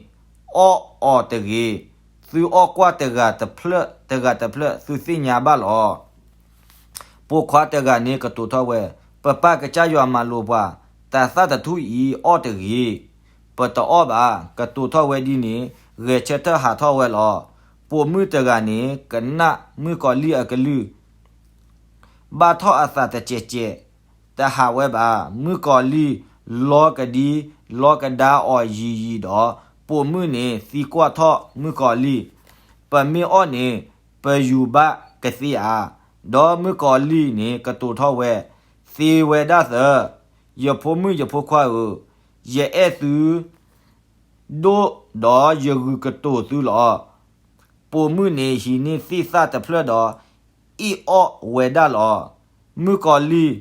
အီၣ်အီၤတဂ့ၤ. သုအီၣ်ကွၢ်တဂၤတဖျၢၣ်, တဂၤတဖျၢၣ် သုသ့ၣ်ညါဘၣ်လီၤ. ပိာ်ခွါတဂၤန့ၣ်ကတိၤထီၣ်ဝဲ, ပပၢ်ကစၢ်ယွၤမၤလိာ်ပှၤ, တၤသၣ်တထူၣ်အံၤအီၣ်တဂ့ၤ. ပတအီၣ်ဘၣ်. ကတိၤထီၣ်ဝဲဒ်န့ၣ်, ဂဲၤဆၢထၢၣ်ဟးထီၣ်ဝဲလီၤ. ပိာ်မုၣ်တဂၤန့ၣ် ကနၣ်မုၣ်ကီၤလံၢ်အကလုၢ် ဘၣ်ထီၣ်အသးတစဲးစဲး, တဟးဝဲဘၣ်. မုၣ်ကီၤလံၢ်လီကဒံ, လီကဒါအီၤယံာ်ယံာ်ဒီး, ပိာ်မုၣ်န့ၣ်သံကွၢ်ထီၣ်မုၣ်ကီၤလံၢ်, ပမ့ၢ်အီၣ်န့ၣ် ပယူၤဘၣ်ကသ့ဧါ. ဒီးမုၣ်ကီၤလံၢ်န့ၣ်ကတိၤထီၣ်ဝဲ, သ့ဝဲဒၣ်သၢ, ယဖိမုၣ်ယဖိခွါဧၢ, ယအဲၣ်သု, ဒိၣ်ဒီးယဂုာ်ကတိၤသုလီၤ. ပိာ်မုၣ်န့ၣ်ဟံးန့ၢ်သ့ၣ်သၣ်တဖျၢၣ်ဒီး အ့ၣ်အီၣ်ဝဲဒၣ်လီၤ. မုၣ်ကီၤလံၢ်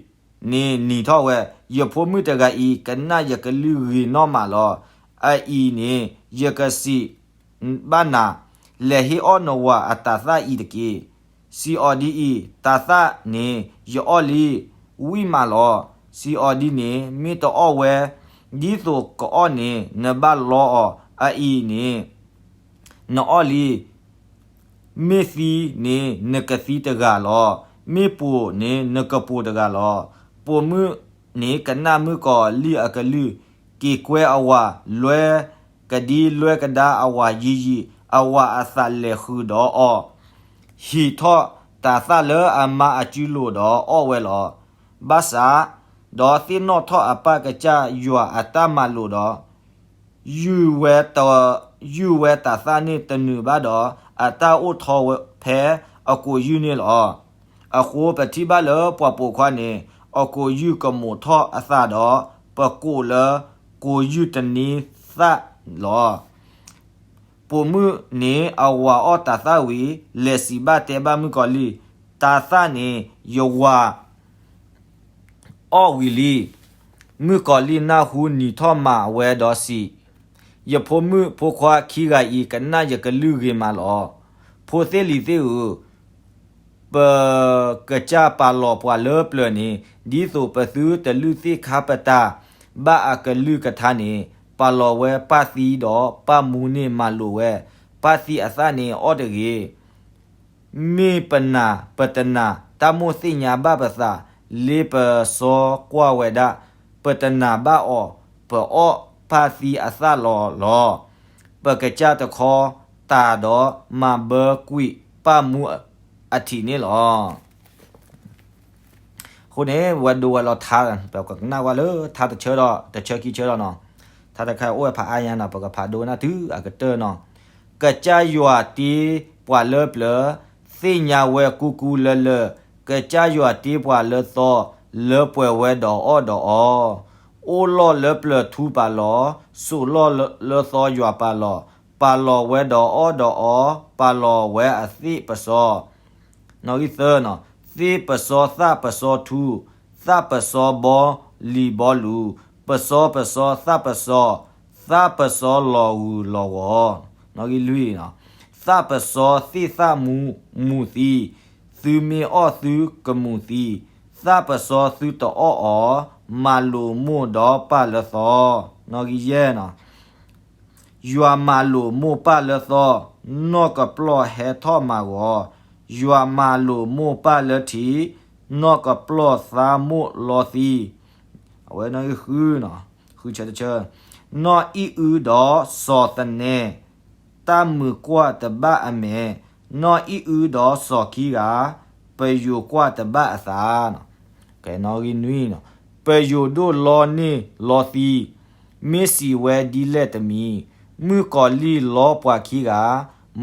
န့ၣ်နံၤထီၣ်ဝဲ, ယဖိမုၣ်တဂၤအံၤ ကနၣ်ယကလုၢ်ဂ့ၤနီၢ်မးလီၤ. အအံၤန့ၣ် ယကစံးဘၣ်နၤ, လဲၤဟ့ၣ်အီၣ်နဝၤအတၤသၣ်အံၤတက့ၢ်. စံးအီၤဒ်အံၤ, တၤသၣ်န့ၣ်ယအီၣ်လံ, ဝံၣ်မးလီၤ. စံးအီၤဒ်န့ၣ် မ့ၢ်တအီၣ်ဝဲ, ဒ်သိးကအီၣ်န့ၣ် နဘၣ်လီအီၤ. အအံၤန့ၣ် နအီၣ်လံ, မ့ၢ်သံန့ၣ်နကသံတဂၤလီၤ. မ့ၢ်ပိာ်န့ၣ်နကပိာ်တဂၤလီၤ. ပိာ်မုၣ်န့ၣ်ကနၣ်မုၣ်ကီၤလံၢ်အကလုၢ်, က့ၤကွဲအဝၤ, လွဲကဒံလွဲကဒါအဝၤယံာ်ယံာ်, အဝၤအသးလဲၤဃုာ်ဒီးအီၤ, ဟံးထီၣ်တၤသၣ်လၢအမါအစုလိၤဒီးအီၣ်ဝဲလီၤ. ဘၣ်ဆၣ်ဒီးသ့ၣ်နီၣ်ထီၣ်အပၢ်ကစၢ်ယွၤအတၢ်မၤလိာ်ဒီး ယုၢ်ဝဲတၤသၣ်န့ၣ်တနုာ်ဘၣ်ဒီး အတၢ်အိၣ်ထီၣ်ဝဲဖဲအကိာ်ယုၢ်န့ၣ်လီၤ. အဃိပထံၣ်ဘၣ်လၢပှၤပိာ်ခွါန့ၣ် အကိာ်ယုၢ်ကမိာ်ထီၣ်အသးဒီး ပကိာ်လၢကိာ်ယုၢ်တန့ၢ်သၣ်လီၤ. ပိာ်မုၣ်န့ၣ်အဝၤအီၣ်တၤသၣ်ဝံၤ လဲၤစံးဘၣ်တဲဘၣ်မုၣ်ကီၤလံၢ်, တၤသၣ်န့ၣ်ယဝၤ အီၣ်ဝံၤလံ. မုၣ်ကီၤလံၢ်နၢ်ဟူနံၤထီၣ်မးဝဲဒီးစံး, ယဖိမုၣ်ဖိခွါခံဂၤအံၤ ကနၣ်ယကလုၢ်ဂ့ၤမးလီၤ. ဖိသ့ၣ်လံၤသ့ၣ်ဧၢ, ပကစၢ်ပာ်လီၤပှၤလၢပျၢၤန့ၣ် ဒ်သိးပသုတလုၢ်သ့ၣ်ခါပတာ်ဘၣ်အကလုၢ်ကထါန့ၣ် ပာ်လီၤဝဲပၢ်သံဒီးပၢ်မူန့ၣ်မၤလိာ်ဝဲ, ပၢ်သံအသၣ်န့ၣ်အီၣ်တဂ့ၤ. မ့ၢ်ပနာ်ပတနာ်တၢ်မိၣ်သ့ၣ်ညါဘၣ်ပသး, လ့ပစီကွၢ်ဝဲဒၣ်, ပတနာ်ဘၣ်အီၤ, ပအီၣ်ပၢ်သံအသၣ်လီၤလီၤ. ပကစၢ်တခီတၢ်ဒီးမၤဘၢကွံာ်ပၢ်မူအထံးန့ၣ်လီၤ. အဃိန့ၣ် ဝဲဒိဝဲလီၤထါ, ပကကနၣ်ဝဲလၢထါတဆၢဒီး တဆၢခံဆၢဒီးနီၤ, ထါတခါအိၣ်ဝဲဖးအါညါနီၤ, ပကဖးဒိဝဲဒၣ်တုၤအကတၢၢ်နီၤ. ကစၢ်ယွၤတ့ပှၤလၢပျၢၤ, သ့ၣ်ညါဝဲကူကူလၢလၢ, ကစၢ်ယွၤတ့ပှၤလၢသီ, လၢပှဲၤဝဲဒီးအီၣ်ဒီးအီ, အိၣ်လီၢ်လၢပျၢၤထူပာ်လီၤ, စိာ်လီၢ်လၢသီယွၤပာ်လီၤ, ပာ်လီၤဝဲဒီးအီၣ်ဒီးအီ, ပာ်လီၤဝဲအသ့ၣ်ပစီ နီၣ်ဂံၢ်သၢနီၤ, သ့ၣ်ပစီသၣ်ပစီထူ, သၣ်ပစီဘီလံၤဘီလူ, ပစီပစီသၣ်ပစီ, သၣ်ပစီလီၤဂုၤလီၤဂီၤ, နီၣ်ဂံၢ်လွံၢ်နီၤ, သၣ်ပစီသ့ၣ်သၣ်မူမူၤသံ, သုမ့ၢ်အီၣ်သုကမူၤသံ, သၣ်ပစီသုတအီၣ်အီၤ, မၤလိာ်မိၢ်ဒီးပၢ်လၢသီ, နီၣ်ဂံၢ်ယဲၢ်နီၤ ယွၤမၤလိာ်မိၢ်ပၢ်လၢသီ, နီၢ်ကပျီၢ်ဟဲထီၣ်မၤဂီၤ, ယွၤမၤလိာ်မိၢ်ပၢ်လၢထံး, နီၢ်ကပျီၢ်သးမိၢ်လီသံ, အဝဲနီၣ်ဂံၢ်ဃု, ဃုဆၢတဆၢ, နီၢ်အံၣ်အုဒီးစီၤသနဲ, တၢ်မုာ်ကွၢ်တဘၣ်အမဲာ်, နီၢ်အံၣ်အုဒီးစီၤခံဂၤ, ပယိၤကွၢ်တဘၣ်အသး နီၣ်ဂံၢ်နွံ, ပယိၤဒိၣ်လီန့ၢ်လီသံ, မ့ၢ်စံးဝဲဒ်လဲၣ်တမံၤ, မုၣ်ကီၤလံၢ်လီပှၤခံဂၤ,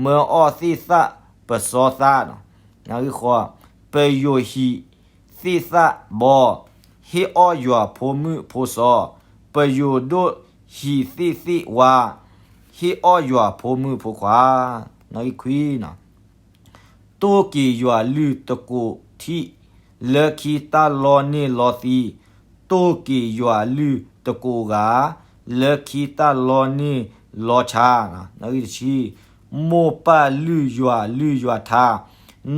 မၢအီၣ်သ့ၣ်သၣ်ပစီသၣ်, နီၣ်ဂံၢ်ဃိး, ပယိၤဟံးသ့ၣ်သၣ်ဘီ, ဟ့ၣ်အီၣ်ယွၤဖိမုၣ်ဖိစီၤ, ပယိၤဒိၣ်ဟံးသ့ၣ်သ့ၣ်ဝါ, ဟ့ၣ်အီၣ်ယွၤဖိမုၣ်ဖိခွါ, နီၣ်ဂံၢ်ခွံ တိၢ်က့ၤယွၤလုၢ်တကိးထံး, လၢခံတၢ်လီန့ၢ်လီသံ, တိၢ်က့ၤယွၤလုၢ်တကိးဂၤ, လၢခံတၢ်လီန့ၢ်လီဆါ, နီၣ်ဂံၢ်တဆံ, မိၢ်ပၢ်လုၢ်ယွၤလုၢ်ယွၤထါ,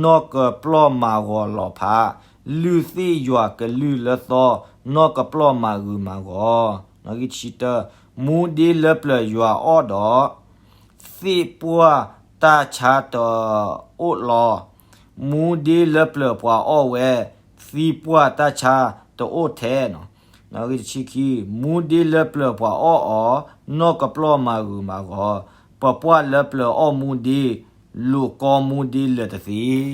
နီၢ်ကပျီၢ်မၤဂီၤလီၤဖး, လုၢ်သ့ၣ်ယွၤကလုၢ်လၢသီ, နီၢ်ကပျီၢ်မၤဂုၤမၤဂီၤ, နီၣ်ဂံၢ်တဆံတၢ, မူဒ့လၢပျၢၤယွၤအီၣ်ဒီး သ့ၣ်ပှၢ်တၢ်ဆါတအိၣ်လီၤ, မူဒ့လၢပျၢၤပှၤအီၣ်ဝဲ, သံပှၢ်တၢ်ဆါတအိၣ်ထဲနီၤ, နီၣ်ဂံၢ်တဆံခံ, မူဒ့လၢပျၢၤပှၤအီၣ်အီၤ, နီၢ်ကပျီၢ်မၤဂုၤမၤဂီၤ, ပပှၢ်လၢပျၢၤအီၣ်မူဒ့, လိာ်ကီမူဒ့လၢာ်တသ့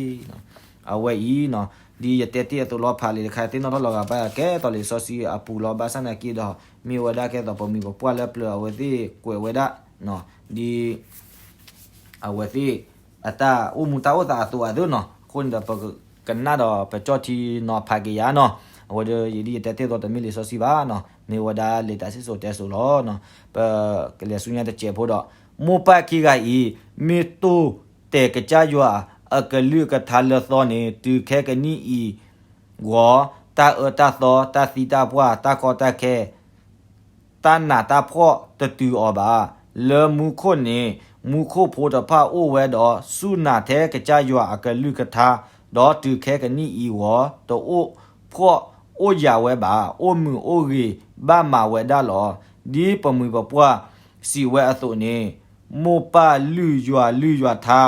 အဝဲအံၤနီၤ, ဒ်ယတဲတ့ၢ်အသိးလီၤ ဖးလံာ်တခါ သ့ၣ်နီၣ်ထီၣ်လီၤဂာ်ဘၣ်ကဲသိးလံာ်စီဆှံအပူၤလီၤ. ဘၣ်ဆၣ်နာ်က့ဒီး မ့ၢ်ဝဲဒၣ်ကဲသိးပမံၤပပှၢ်လၢပျၢၤအဝဲသ့ၣ်ကွဲးဝဲဒၣ် ဒ် အဝဲသ့ၣ် အတၢ်အိၣ်မူတၢ်အိၣ်သးအသိးအသိးနီၤ. အဃိန့ၣ်ဒီး ပကနၣ်ဒီးပကၠီၣ်ထံနီၤဖးက့ၤယၤနီၤ. အဝဲဒၣ်ယဒ်ယတဲတ့ၢ်အသိး တမ့ၢ်လံာ်စီဆှံဘၣ်နီၤ, မ့ၢ်ဝဲဒၣ်လံာ်တၢ်စံၣ်စိၤတဲစိၤလီၤ. ပကလဲၤဆူညါတစဲးဖိဒီး, မိၢ်ပၢ်ခံဂၤအံၤ မ့ၢ်တိၢ်တဲာ်ကစၢ်ယွၤအကလုၢ်ကထါလၢသီန့ၣ် တုၤခဲကနံၣ်အံၤဂီၢ်, တၢ်အၢတၢ်သီ တၢ်သံတၢ်ပှၢ် တၢ်ကီတၢ်ခဲ တၢ်နးတၢ်ဖှီၣ်တတုၤအီၤဘၣ်. လၢမူခိၣ်န့ၣ် မူခိၣ်ဖိတဖၣ်အိၣ်ဝဲဒီး စူၢ်နာ်ထဲကစၢ်ယွၤအကလုၢ်ကထါ, ဒီးတုၤခဲကနံၣ်အံၤဂီၢ် တအိၣ်ဖှီၣ်အိၣ်ယာ်ဝဲဘၣ်. အိၣ်မုာ်အိၣ်ဂ့ၤဘၣ်မးဝဲဒၣ်လီၤ. ဒ်ပမှံၤပပှၢ်စံးဝဲအသိးန့ၣ်, မိၢ်ပၢ်လုၢ်ယွၤလုၢ်ယွၤထါ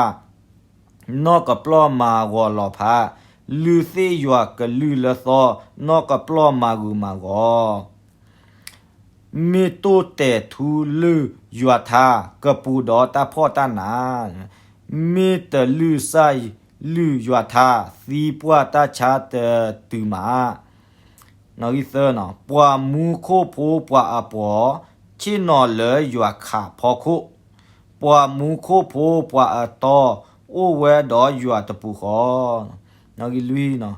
နီၢ်ကပျီၢ်မၤဂီၤလီၤဖး, လုၢ်သ့ၣ်ယွၤကလုၢ်လၢသီ, နီၢ်ကပျီၢ်မၤဂုၤမၤဂီၤ, မ့ၢ်တိၢ်တဲာ်ထူလုၢ်ယွၤထါ, ကပူၤဒီးတၢ်ဖှီၣ်တၢ်နး, မ့ၢ်တလုၢ်စၢ်လုၢ်ယွၤထါ, သံပှၢ်တၢ်ဆါတတုၤမး. နီၣ်ဂံၢ်သၢ, ပှၤမူခိၣ်ဖိပှၤအပှီၤ, ဆ့ၣ်နီၤလၢယွၤခးဖီခိၣ်, ပှၤမူခိၣ်ဖိပှၤအတီ, အိၣ်ဝဲဒီးယွၤတပူၤဃီ. နီၣ်ဂံၢ်လွံၢ်,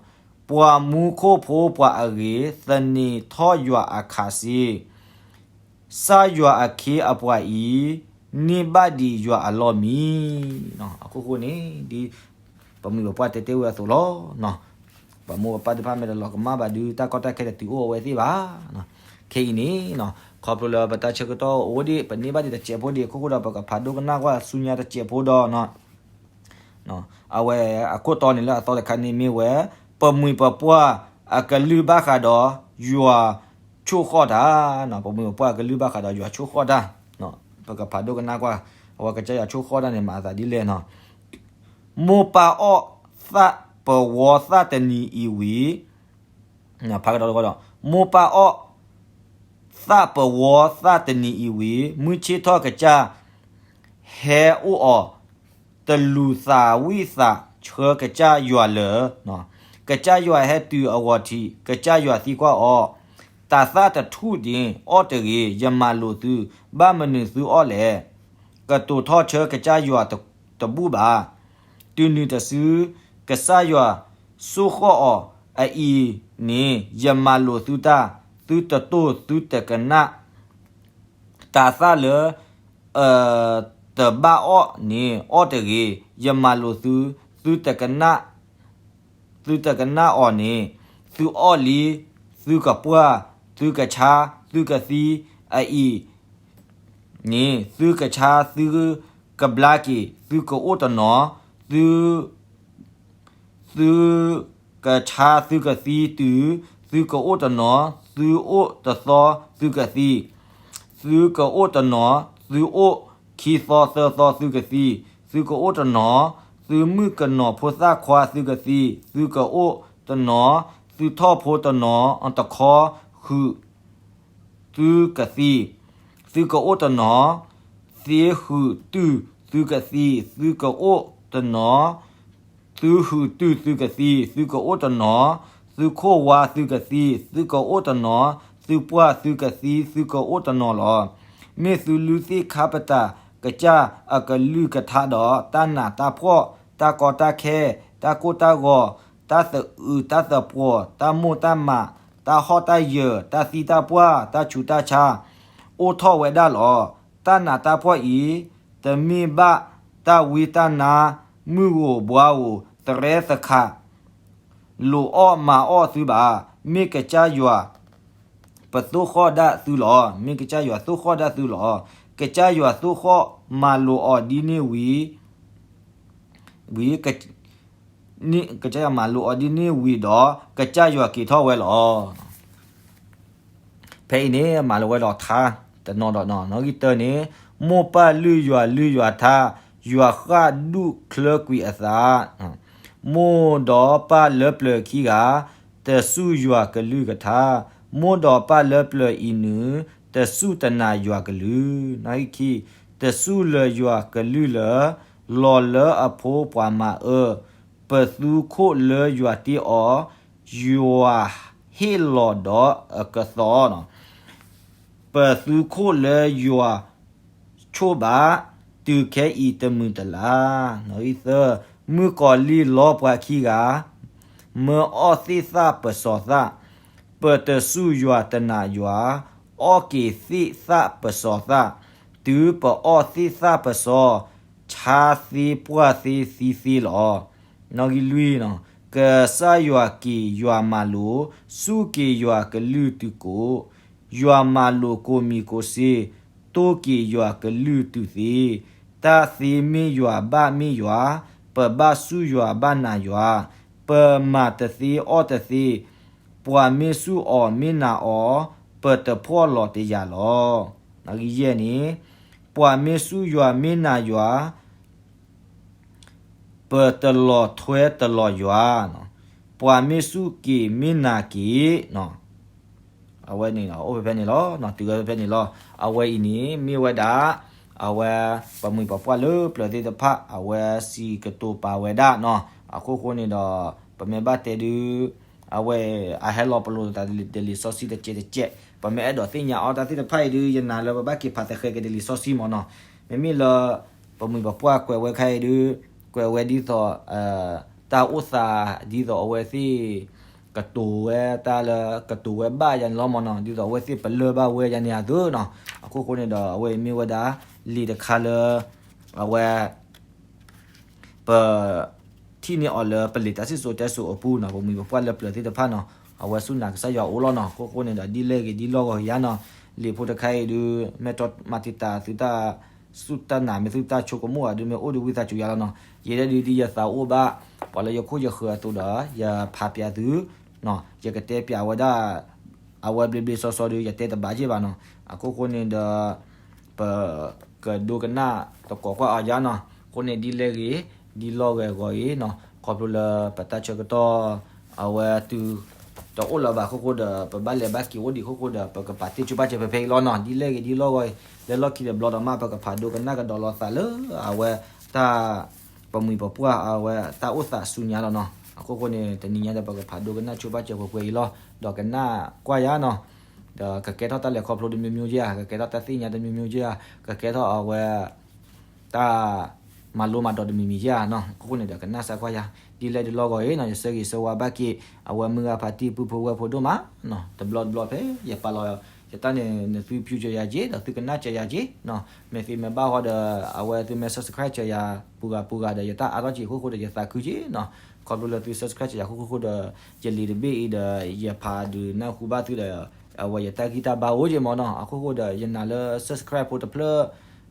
ပှၤမူခိၣ်ဖိပှၤအဂ့ၤ, သန့ၤထီၣ်ယွၤအခးစ့, စၢ်ယွၤအခ့အပှၤအံၤ, န့ၢ်ဘၣ်ဒံးယွၤအလီၢ်မံ. အခိၣ်ဃိန့ၣ် ဒ်ပမိၢ်ပပှၢ်တဲတ့ၢ်ဝဲအသိးလီၤ. ပမိၢ်ပပၢ်သ့ၣ်တဖၣ်မ့ၢ်တလီၤကမၣ်ဘၣ်ဒီး တၢ်ကီတၢ်ခဲတတုၤအိၣ်အဝဲသ့ၣ်ဘၣ်. ခဲအံၤန့ၣ် ခီဖျိလၢပတၢ်ဆၢကတီၢ်အိၣ်ဒံး ပန့ၢ်ဘၣ်ဒံးတစဲးဖိဒံးအခိၣ်ဃိဒီး ပကဖးဒိကနၣ်ကွၢ်ဆူညါတစဲးဖိဒီး အဝဲအခိၣ်တီန့ၣ်လၢအသီတခါန့ၣ်မ့ၢ်ဝဲ, ပမိၢ်ပပှၢ်အကလုၢ်ဘၣ်ဃးဒီးယွၤဆိၣ်ဃီၣ်တၢ်, ပမိၢ်ပပှၢ်အကလုၢ်ဘၣ်ဃးဒီးယွၤဆိၣ်ဃီၣ်တၢ်, ပကဖးဒိကနၣ်ကွၢ် အဝဲကစၢ်ယွၤဆိၣ်ဃီၣ်တၢ်န့ၣ် မၤအသးဒ်လဲၣ်နီၤ. မိၢ်ပၢ်အီၣ်သၣ်ပဝီသၣ်တနံၤအံၤဝံၤ, ဖးကဒီးတကဒီး, မိၢ်ပၢ်အီၣ်သၣ်ပဝီသၣ်တနံၤအံၤဝံၤ, မုၢ်ဆ့ၣ်ထီၣ်ကစၢ်ဟဲအိၣ်အီၤ, တလူၤသးဝံၣ်သးဆှၢကစၢ်ယွၤလၢာ်, ကစၢ်ယွၤဟဲတုၤအဂီၤထံး, ကစၢ်ယွၤသံကွၢ်အီၤ, တၤသၣ်တထူၣ်န့ၣ် အီၣ်တဂ့ၤ, ယမၤလိာ်သု, ဘၣ်မနုၤသုအီၣ်လဲၣ်. ကတိၤထီၣ်ဆၢကစၢ်ယွၤတဘူၣ်ဘၣ်. တုၤနုၤတစု ကစၢ်ယွၤဆိၣ်ဃီၣ်အီၤအအံၤန့ၣ် ယမၤလိာ်သုတၢ်, သုတတိၢ်သုတကနၣ်, တၤသၣ်လၢ တဘၣ်အီၣ်န့ၣ် အီၣ်တဂ့ၤ, ယမၤလိာ်သု, သုတကနၣ်, သုတကနၣ်အီၤန့ၣ် သုအီၣ်လံ, သုကပှၢ်, သုကဆါ, သုကသံ, အအံၤန့ၣ် သုကဆါ, သုကဘျါက့ၤ, သုကအိၣ်တနီၤ, သု သုကဆါသုကသံတုၤ, သုကအိၣ်တနီၤ, သုအိၣ်တသီ, သုကသံ, သုကအိၣ်တနီၤ, သုအိၣ်ခံသီသၢသီ, သုကသံ, သုကအိၣ်တနီၤ, သုမုၣ်ကနီၤဖိသၣ်ခွါ, သုကသံ, သုကအိၣ်တနီၤ, သုထီၣ်ဖိတနီၤ, တခီဃုာ် သုကသံ, သုကအိၣ်တနီၤ, သ့ဃုာ်တုာ်သုကသံ, သုကအိၣ်တနီၤ, သုဃုာ်တုာ်သုကသံ, သုကအိၣ်တနီၤ, သုခိၣ်ဝါ, သုကသံ, သုကအိၣ်တနီၤ, သုပှၢ်, သုကသံ, သုကအိၣ်တနီၤလီၤ. မ့ၢ်သုလုၢ်သ့ၣ်ခါပတာ်ကစၢ်အကလုၢ်ကထါဒီး တၢ်နးတၢ်ဖှီၣ်, တၢ်ကီတၢ်ခဲ, တၢ်ကိၢ်တၢ်ဂီၤ, တၢ်သအုးတၢ်သပှီၤ, တၢ်မိၢ်တၢ်မး, တၢ်ဟီၣ်တၢ်ယၢၤ, တၢ်သံတၢ်ပှၢ်, တၢ်ဆူးတၢ်ဆါ, အိၣ်ထီၣ်ဝဲဒၣ်လီၤ. တၢ်နးတၢ်ဖှီၣ်အံၤ တမ့ၢ်ဘၣ်တၢ်ဝံတၢ်နါ, မုၢ်ဧိၤဘှါဧိၤ, သရဲသခး, လိာ်အီၣ်မၤအီၣ်သုဘၣ်. မ့ၢ်ကစၢ်ယွၤပသိၣ်ဃီၣ်ဒၣ်သုလီၤ. မ့ၢ်ကစၢ်ယွၤသိၣ်ဃီၣ်ဒၣ်သုလီၤ. ကစၢ်ယွၤသိၣ်ဃီၣ်မၤလိာ်အီၤဒ်န့ၣ်ဝံၤ ဝံၤ ကစၢ်ယွၤမၤလိာ်အီၤဒ်န့ၣ်ဝံၤဒီး ကစၢ်ယွၤက့ၤထီၣ်ဝဲလီၤ. ဖဲအံၤန့ၣ် မၤလိာ်ဝဲဒီးထါတနီၤဒီး နီၣ်ဂံၢ်တၢန့ၣ်, မိၢ်ပၢ်လုၢ်ယွၤလုၢ်ယွၤထါ, ယွၤဃၣ်ဒူၣ်ချၢကွံာ်အသး, မိၢ်ဒီးပၢ်လၢပျၢၤခံဂၤ, တစူၢ်ယွၤကလုၢ်ကထါ, မိၢ်ဒီးပၢ်လၢပျၢၤအံၤနုၤ, တစူၢ်တနာ်ယွၤကလုၢ်, နီၣ်ဂံၢ်ခံ, တစူၢ်လၢၤယွၤကလုၢ်လၢ လီၤလၢအဖိပှၤမၤအၢ, ပသူခိၣ်လၢယွၤတ့အီၤ, ယွၤဟ့ၣ်လီၤဒီးအကသီ, ပသူခိၣ်လၢယွၤဆိၣ်ဘၣ်, တုၤခဲအံၤတမုာ်တလၤ, နီၣ်ဂံၢ်သၢ, မုၣ်ကီၤလံၢ်လီပှၤခံဂၤ, မၢအီၣ်သ့ၣ်သၣ်ပစီၤသၣ်, ပတစူၢ်ယွၤတနာ်ယွၤ, အီၣ်က့ၤသ့ၣ်သၣ်ပစီသၣ်, တုၤပအီၣ်သ့ၣ်သၣ်ပစီ, ဆါသ့ပှၢ်သ့သံသ့လီၤ. နီၣ်ဂံၢ်လွံၢ်, ကစၢ်ယွၤက့ၤယွၤမၤလိာ်, စူၢ်က့ၤယွၤကလုၢ်တုၤကိး, ယွၤမၤလိာ်ကိးမံၤကိးစ့, တိၢ်က့ၤယွၤကလုၢ်တုၤသ့, တၢ်သ့မ့ၢ်ယွၤဘၣ်မ့ၢ်ယွၤ, ပဘၣ်စူၢ်ယွၤဘၣ်နာ်ယွၤ, ပမၤတသ့အီၣ်တသ့, ပှၤမ့ၢ်စူၢ်အီၤမ့ၢ်နာ်အီၤ, ပတဖှီၣ်လီၤတယၤလီၤ. နီၣ်ဂံၢ်ယဲၢ်န့ၣ်, ပှၤမ့ၢ်စူၢ်ယွၤမ့ၢ်နာ်ယွၤ, ပတလီၤထွဲတလီၤယွၤ, ပှၤမ့ၢ်စူၢ်က့ၤမ့ၢ်နာ်က့ၤ, အဝဲန့ၣ်အိၣ်ဖဲဖဲန့ၣ်လီၤ. တုၤဝဲဖဲဖဲန့ၣ်လီၤ. အဝဲအံၤန့ၣ် မ့ၢ်ဝဲဒၣ် အဝဲ ပမှံၤပပှၢ်လၢပျၢၤသ့ၣ်တဖၣ် အဝဲစံးကတိၤပာ်ဝဲဒၣ်နီၤ. အခိၣ်ဃိန့ၣ်ဒီး ပမ့ၢ်ဘၣ်တဲဒုး အဝဲ အဟဲလီၤပလိာ်သးဒ်လံာ်စီဆှံတကဲးတကဲး, ပမ့ၢ်အဲၣ်ဒိးသ့ၣ်ညါအီၣ်တၢ်သ့ၣ်တဖၣ်အံၤဒုး ယနာ်လၢပဘၣ်က့ၤဖးသဃဲးက့ၤဒ်လံာ်စီဆှံမ့ၢ်နီၤ. မ့မ့ၢ်လၢ ပမှံၤပပှၢ်ကွဲးဝဲခါအံၤဒုး ကွဲးဝဲဒ်သိး တၢ်အိၣ်သးဒ်သိးအဝဲသ့ၣ် ကတိၤဝဲတၢ်လၢကတိၤဝဲဘၣ်ယၤန့ၣ်လီၤမ့ၢ်နီၤ, ဒ်သိးအဝဲသ့ၣ်ပလၢၢ်ဘၣ်ဝဲယၤန့ၣ်အသိးနီၤ. အခိၣ်ဃိန့ၣ်ဒီး အဝဲအံၤမ့ၢ်ဝဲဒၣ် လံာ်တခါလၢ အဝဲ ပ ထံၣ်န့ၢ်အီၤလၢပလံာ်တၢ်စံၣ်စိၤတဲစိၤအပူၤနီၤ, ပမှံၤပပှၢ်လၢပျၢၤသ့ၣ်တဖၣ်နီၤ, အဝဲစူၢ်နာ်ကစၢ်ယွၤအိၣ်လီၤနီၤ. အခိၣ်ဃိန့ၣ်ဒီး ဒ်လဲၣ်ဂ့ၤဒ်လီၢ်ဂီၤယၤနီၤ, လံာ်ဖိတခါအံၤဒုး မ့ၢ်တမၤတံာ်တာ်သုတၢ်စူၢ်တၢ်နာ် မ့ၢ်သုတၢ်ဆိကမိၣ်အဒုး မ့ၢ်အိၣ်ဒုးဝံသးစူၤယၤလီၤနီၤ. ယဲဒၣ်ဒုးဒ်ယသးအိၣ်ဘၣ် ပှၤလၢယခိၣ်ယဃၢၤအသိးဒီး ယဖးပျးသု ယကတဲပျးဝဲဒၣ် အဝဲဘျ့ဘျ့စီစီဒုး ယတဲတဘၣ်က့ၢ်ဘၣ်နီၤ. အခိၣ်ဃိန့ၣ်ဒီး ပကဒိကနၣ်တကိးကွၢ်အီၤယါနီၤ. အဃိန့ၣ်ဒ်လဲၣ်ဂ့ၤ ဒ်လီၢ်ဂီၤဂီၤအံၤနီၤ, ခီဖျိလၢပတၢ်ဆၢကတီၢ် အဝဲတုၤ တအိၣ်လၢၤဘၣ်အခိၣ်ဃိဒီး ပဘၣ်လဲၤဘၣ်က့ၤအိၣ်ဒံးအခိၣ်ဃိဒီး ပကပာ်တ့ၢ်ဆိပာ်စၢၤဖဲဖဲအံၤလီၤနီၤ. ဒ်လဲၣ်ဂ့ၤဒ်လီၢ်ဂီၤအံၤ လၢလီၢ်ခံတဘျီဒီးမး ပကဖးဒိကနၣ်ကဒီးလီၤသးလၢအဝဲတၢ် ပမှံၤပပှၢ်အဝဲတၢ်အိၣ်သးဆူညါလီၤနီၤ. အခိၣ်ဃိန့ၣ် တနံၤညါဒီးပကဖးဒိကနၣ်ဆိပာ်စၢၤပှဲၤပှဲၤအံၤလီၤ. ဒီးကနၣ်ကွၢ်ယါနီၤ, ဒီးကကဲထီၣ်တၢ်လဲၤခီဖျိတမျိုးမျိုးက့ၢ်ဧါ, ကကဲထီၣ်တၢ်သ့ၣ်ညါတမျိုးမျိုးက့ၢ်ဧါ, ကကဲထီၣ်အဝဲ တၢ်မၤလိမၤဒိးတမံၤမံၤက့ၢ်ဧါနီၤ.အခိၣ်ဃိန့ၣ်ဒီးကနၣ်စၢ်ကွၢ်ယါ, ဒ်လဲၣ်ဒ်လီၢ်ဂီၤအံၤနီၤ, ယဆၢဂ့ၤဆၢဝါဘၣ်က့ၤ အဝဲမုၢ်ဂၤဖးတံၢ်ပုၢ်ဖိဝဲၢ်ဖိဒိၣ်မးနီၤ. တဘျီတဘျီဖဲ ယပာ်လီၤ ယတၢ်န့ၣ် နသုဖၠူစၢၤယၤက့ၤ ဒီးသုကနၣ်စၢၤယၤက့ၤနီၤ. မ့ၢ်သုမ့ၢ်ဘၣ်ဃီဒီး အဝဲသုမ့ၢ် subscribe စၢၤယၤ ပူၤဂၤပူၤဂၤဒီး ယတၢ်အါထီၣ်က့ၤအခိၣ်ဃိဒီး ယသးခုက့ၤနီၤ. ခီဖျိလၢသု subscribe စၢၤယၤအခိၣ်ဃိဒီး ယလံာ်တဘ့ၣ်အံၤဒီး ယဖးဒုးနၢ်ဟူဘၣ်သုဒီး အဝဲယတၢ်ဂံၢ်တၢ်ဘါအိၣ်က့ၤမ့ၢ်နီၤ. အခိၣ်ဃိဒီး ယနာ်လၢ subscribe ဖိတဖျၢၣ်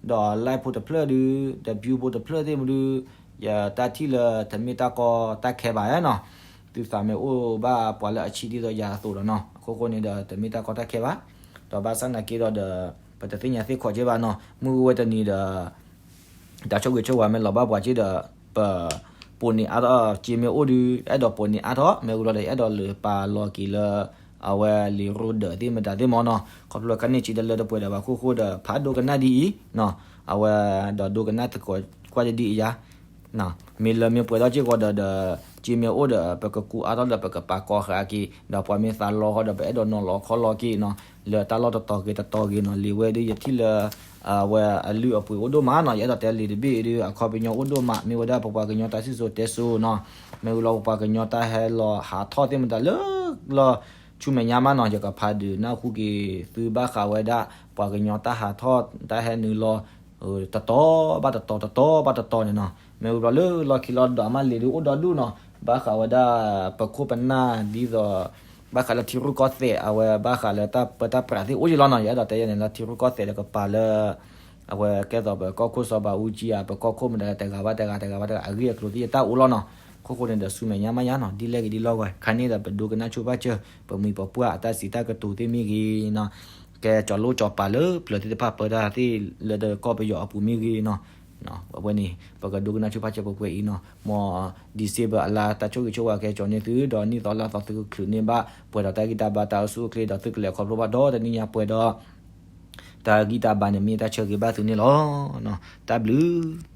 ဒီး like ဖိတဖျၢၣ်ဒုး ဒီး view ဖိတဖျၢၣ်သ့ၣ်မနုၤဒုး ယတၢ်ထံၣ်လၢတမ့ၢ်တၢ်ကီတၢ်ခဲဘၣ်နီၤ. သုသးမ့ၢ်အိၣ်ဘၣ်ပှၤလၢအဆံးဒ်သိးယၤအသိးဒီးနီၤ, အခိၣ်ဃိန့ၣ်ဒီး တမ့ၢ်တၢ်ကီတၢ်ခဲဘၣ်. ဒီးဘၣ်ဆၣ်နာ်က့ဒီး ပတသ့ၣ်ညါသ့ၣ်ခီးက့ၤဘၣ်နီၤ, မုၢ်ဝဲတနံၤဒီး တၢ်ဆိၣ်ဂ့ၤဆိၣ်ဝါမ့ၢ်လီၤဘၣ်ပှၤက့ၤဒီး ပ ပိာ်န့ၢ်အါထီၣ်က့ၤမ့ၢ်အိၣ်ဒုး အဲၣ်ဒိးပိာ်န့ၢ်အါထီၣ် မ့ၢ်ဝံၤလီၤဒီး အဲၣ်ဒိးလၢပာ်လီၤက့ၤလၢ အဝဲလံာ်ရိဒၢးသ့ၣ်မတၤသ့ၣ်မ့ၢ်နီၤ. ခီဖျိလၢခဲန့ၣ်စံးတလၢတပှဲၤဒီးဘၣ်အခိၣ်ဃိဒီး ဖးဒိကနၣ်ဒ်အံၤနီၤ, အဝဲဒီးဒိကနၣ်သကိးကွၢ်ယဒ်အံၤယါ မ့ၢ်လၢမ့ၢ်ပှဲၤထီၣ်စ့ၢ်ကီးဒီး ဒီး က့ၤမ့ၢ်အိၣ်ဒီး ပကကူအါထီၣ်ဒီး ပကပာ်ကီၤဃာ်က့ၤ, ဒီးပှၤမ့ၢ်သးလီဃီဒီး ပအဲၣ်ဒိးနီၤလီၤခီလီၤက့ၤနီၤ, လၢတၢ်လီၢ်တတီၤဂ့ၤတတီၤဂ့ၤနီၤ, လံာ်ဝဲဒုးယထံၣ်လၢ အဝဲအလုၢ်အပှ့ၤအိၣ်ဒိၣ်မးနီၤ, ယအဲၣ်ဒိးတဲလံာ်တဘ့ၣ်အံၤဒုး အခီပညီအိၣ်ဒိၣ်မး, မ့ၢ်ဝဲဒၣ်ပပှၤကညီတၢ်စံၣ်စိၤတဲစိၤနီၤ, မ့ၢ်ဝံၤလီၤပပှၤကညီတၢ်ဟဲလီၤဟးထီၣ်သ့ၣ်မတၤလၢလီၢ်ဆူမဲာ်ညါမးနီၤ, ယကဖးဒုးနၢ်ဟူက့ၤသုဘၣ်ဃးဝဲဒၣ် ပှၤကညီတၢ်ဟးထီၣ်တၢ်ဟဲနုာ်လီၤ တတီၤဘၣ်တတီၤ တတီၤဘၣ်တတီၤန့ၣ်နီၤ, မ့ၢ်ဝံၤလီၤလၢလီၢ်ခံလီၤဒီးအမးလံာ်ဒုးအိၣ်ဒီဒူၣ်နီၤ, ဘၣ်ဃးဝဲဒၣ်ပခိၣ်ပနၢ်ဒ်သိး ဘၣ်ဃးလၢထံရူၢ်ကီၢ်သဲး အဝဲဘၣ်ဃးလၢတၢ်ပၢတၢ်ပြးသ့ၣ်အိၣ်က့ၤလီၤနီၤ, ယအဲၣ်ဒိးတဲယဲန့ၣ်လၢထံရူၢ်ကီၢ်သဲးဒီးကပၤလၢ အဝဲကဲသိးပကီၢ်ခိၣ်စီၤဘးအူကၠံဧါ, ပကီၢ်ခိၣ်မတၤတဂၤဘၣ်တဂၤ တဂၤဘၣ်တဂၤ အဂ့ၢ်အကျိၤသ့ၣ်ယတၢ်အိၣ်လီၤနီၤ, အခိၣ်ဃိန့ၣ်ဒီးဆူမဲာ်ညါမးညါနီၤ, ဒ်လဲၣ်ဂ့ၤဒ်လီၢ်ဂီၤ ခါန့ၣ်ဒီးပဒိကနၣ်ဆိပာ်စၢၤ ပမှံၤပပှၢ်အတၢ်စံးတၢ်ကတိၤသ့ၣ်မ့ၢ်ဂ့ၤနီၤ, ကဲကၠီၤလိၣ်ကၠီၤပၤလၢပျၢၤသ့ၣ်တဖၣ်ပၢတၢ်သ့ၣ်လၢကီၢ်ပယီၤအပူၤမ့ၢ်ဂ့ၤနီၤ, အဝဲန့ၣ် ပကဒိကနၣ်ဆိပာ်စၢၤပှဲၤပှဲၤအံၤနီၤ, မ် December အလါတၢ်ဆိၣ်ဂ့ၤဆိၣ်ဝါကဲကၠီၤန့ၢ်သု ဒီးနံၣ်သီလါသီသုကချုးန့ၢ်ဘၣ် ပှဲၤဒီးတၢ်ဂံၢ်တၢ်ဘါတၢ်အိၣ်ဆူၣ်အိၣ်ချ့ ဒီးသုကလဲၤခီဖျိဘၣ်ဒီးတနံၣ်ညါပှဲၤဒီး တၢ်ဂံၢ်တၢ်ဘါန့ၣ်မ့ၢ်တၢ်ဆၢဂ့ၤဘၣ်သုန့ၣ်လီၤ. တၢ်ဘျုး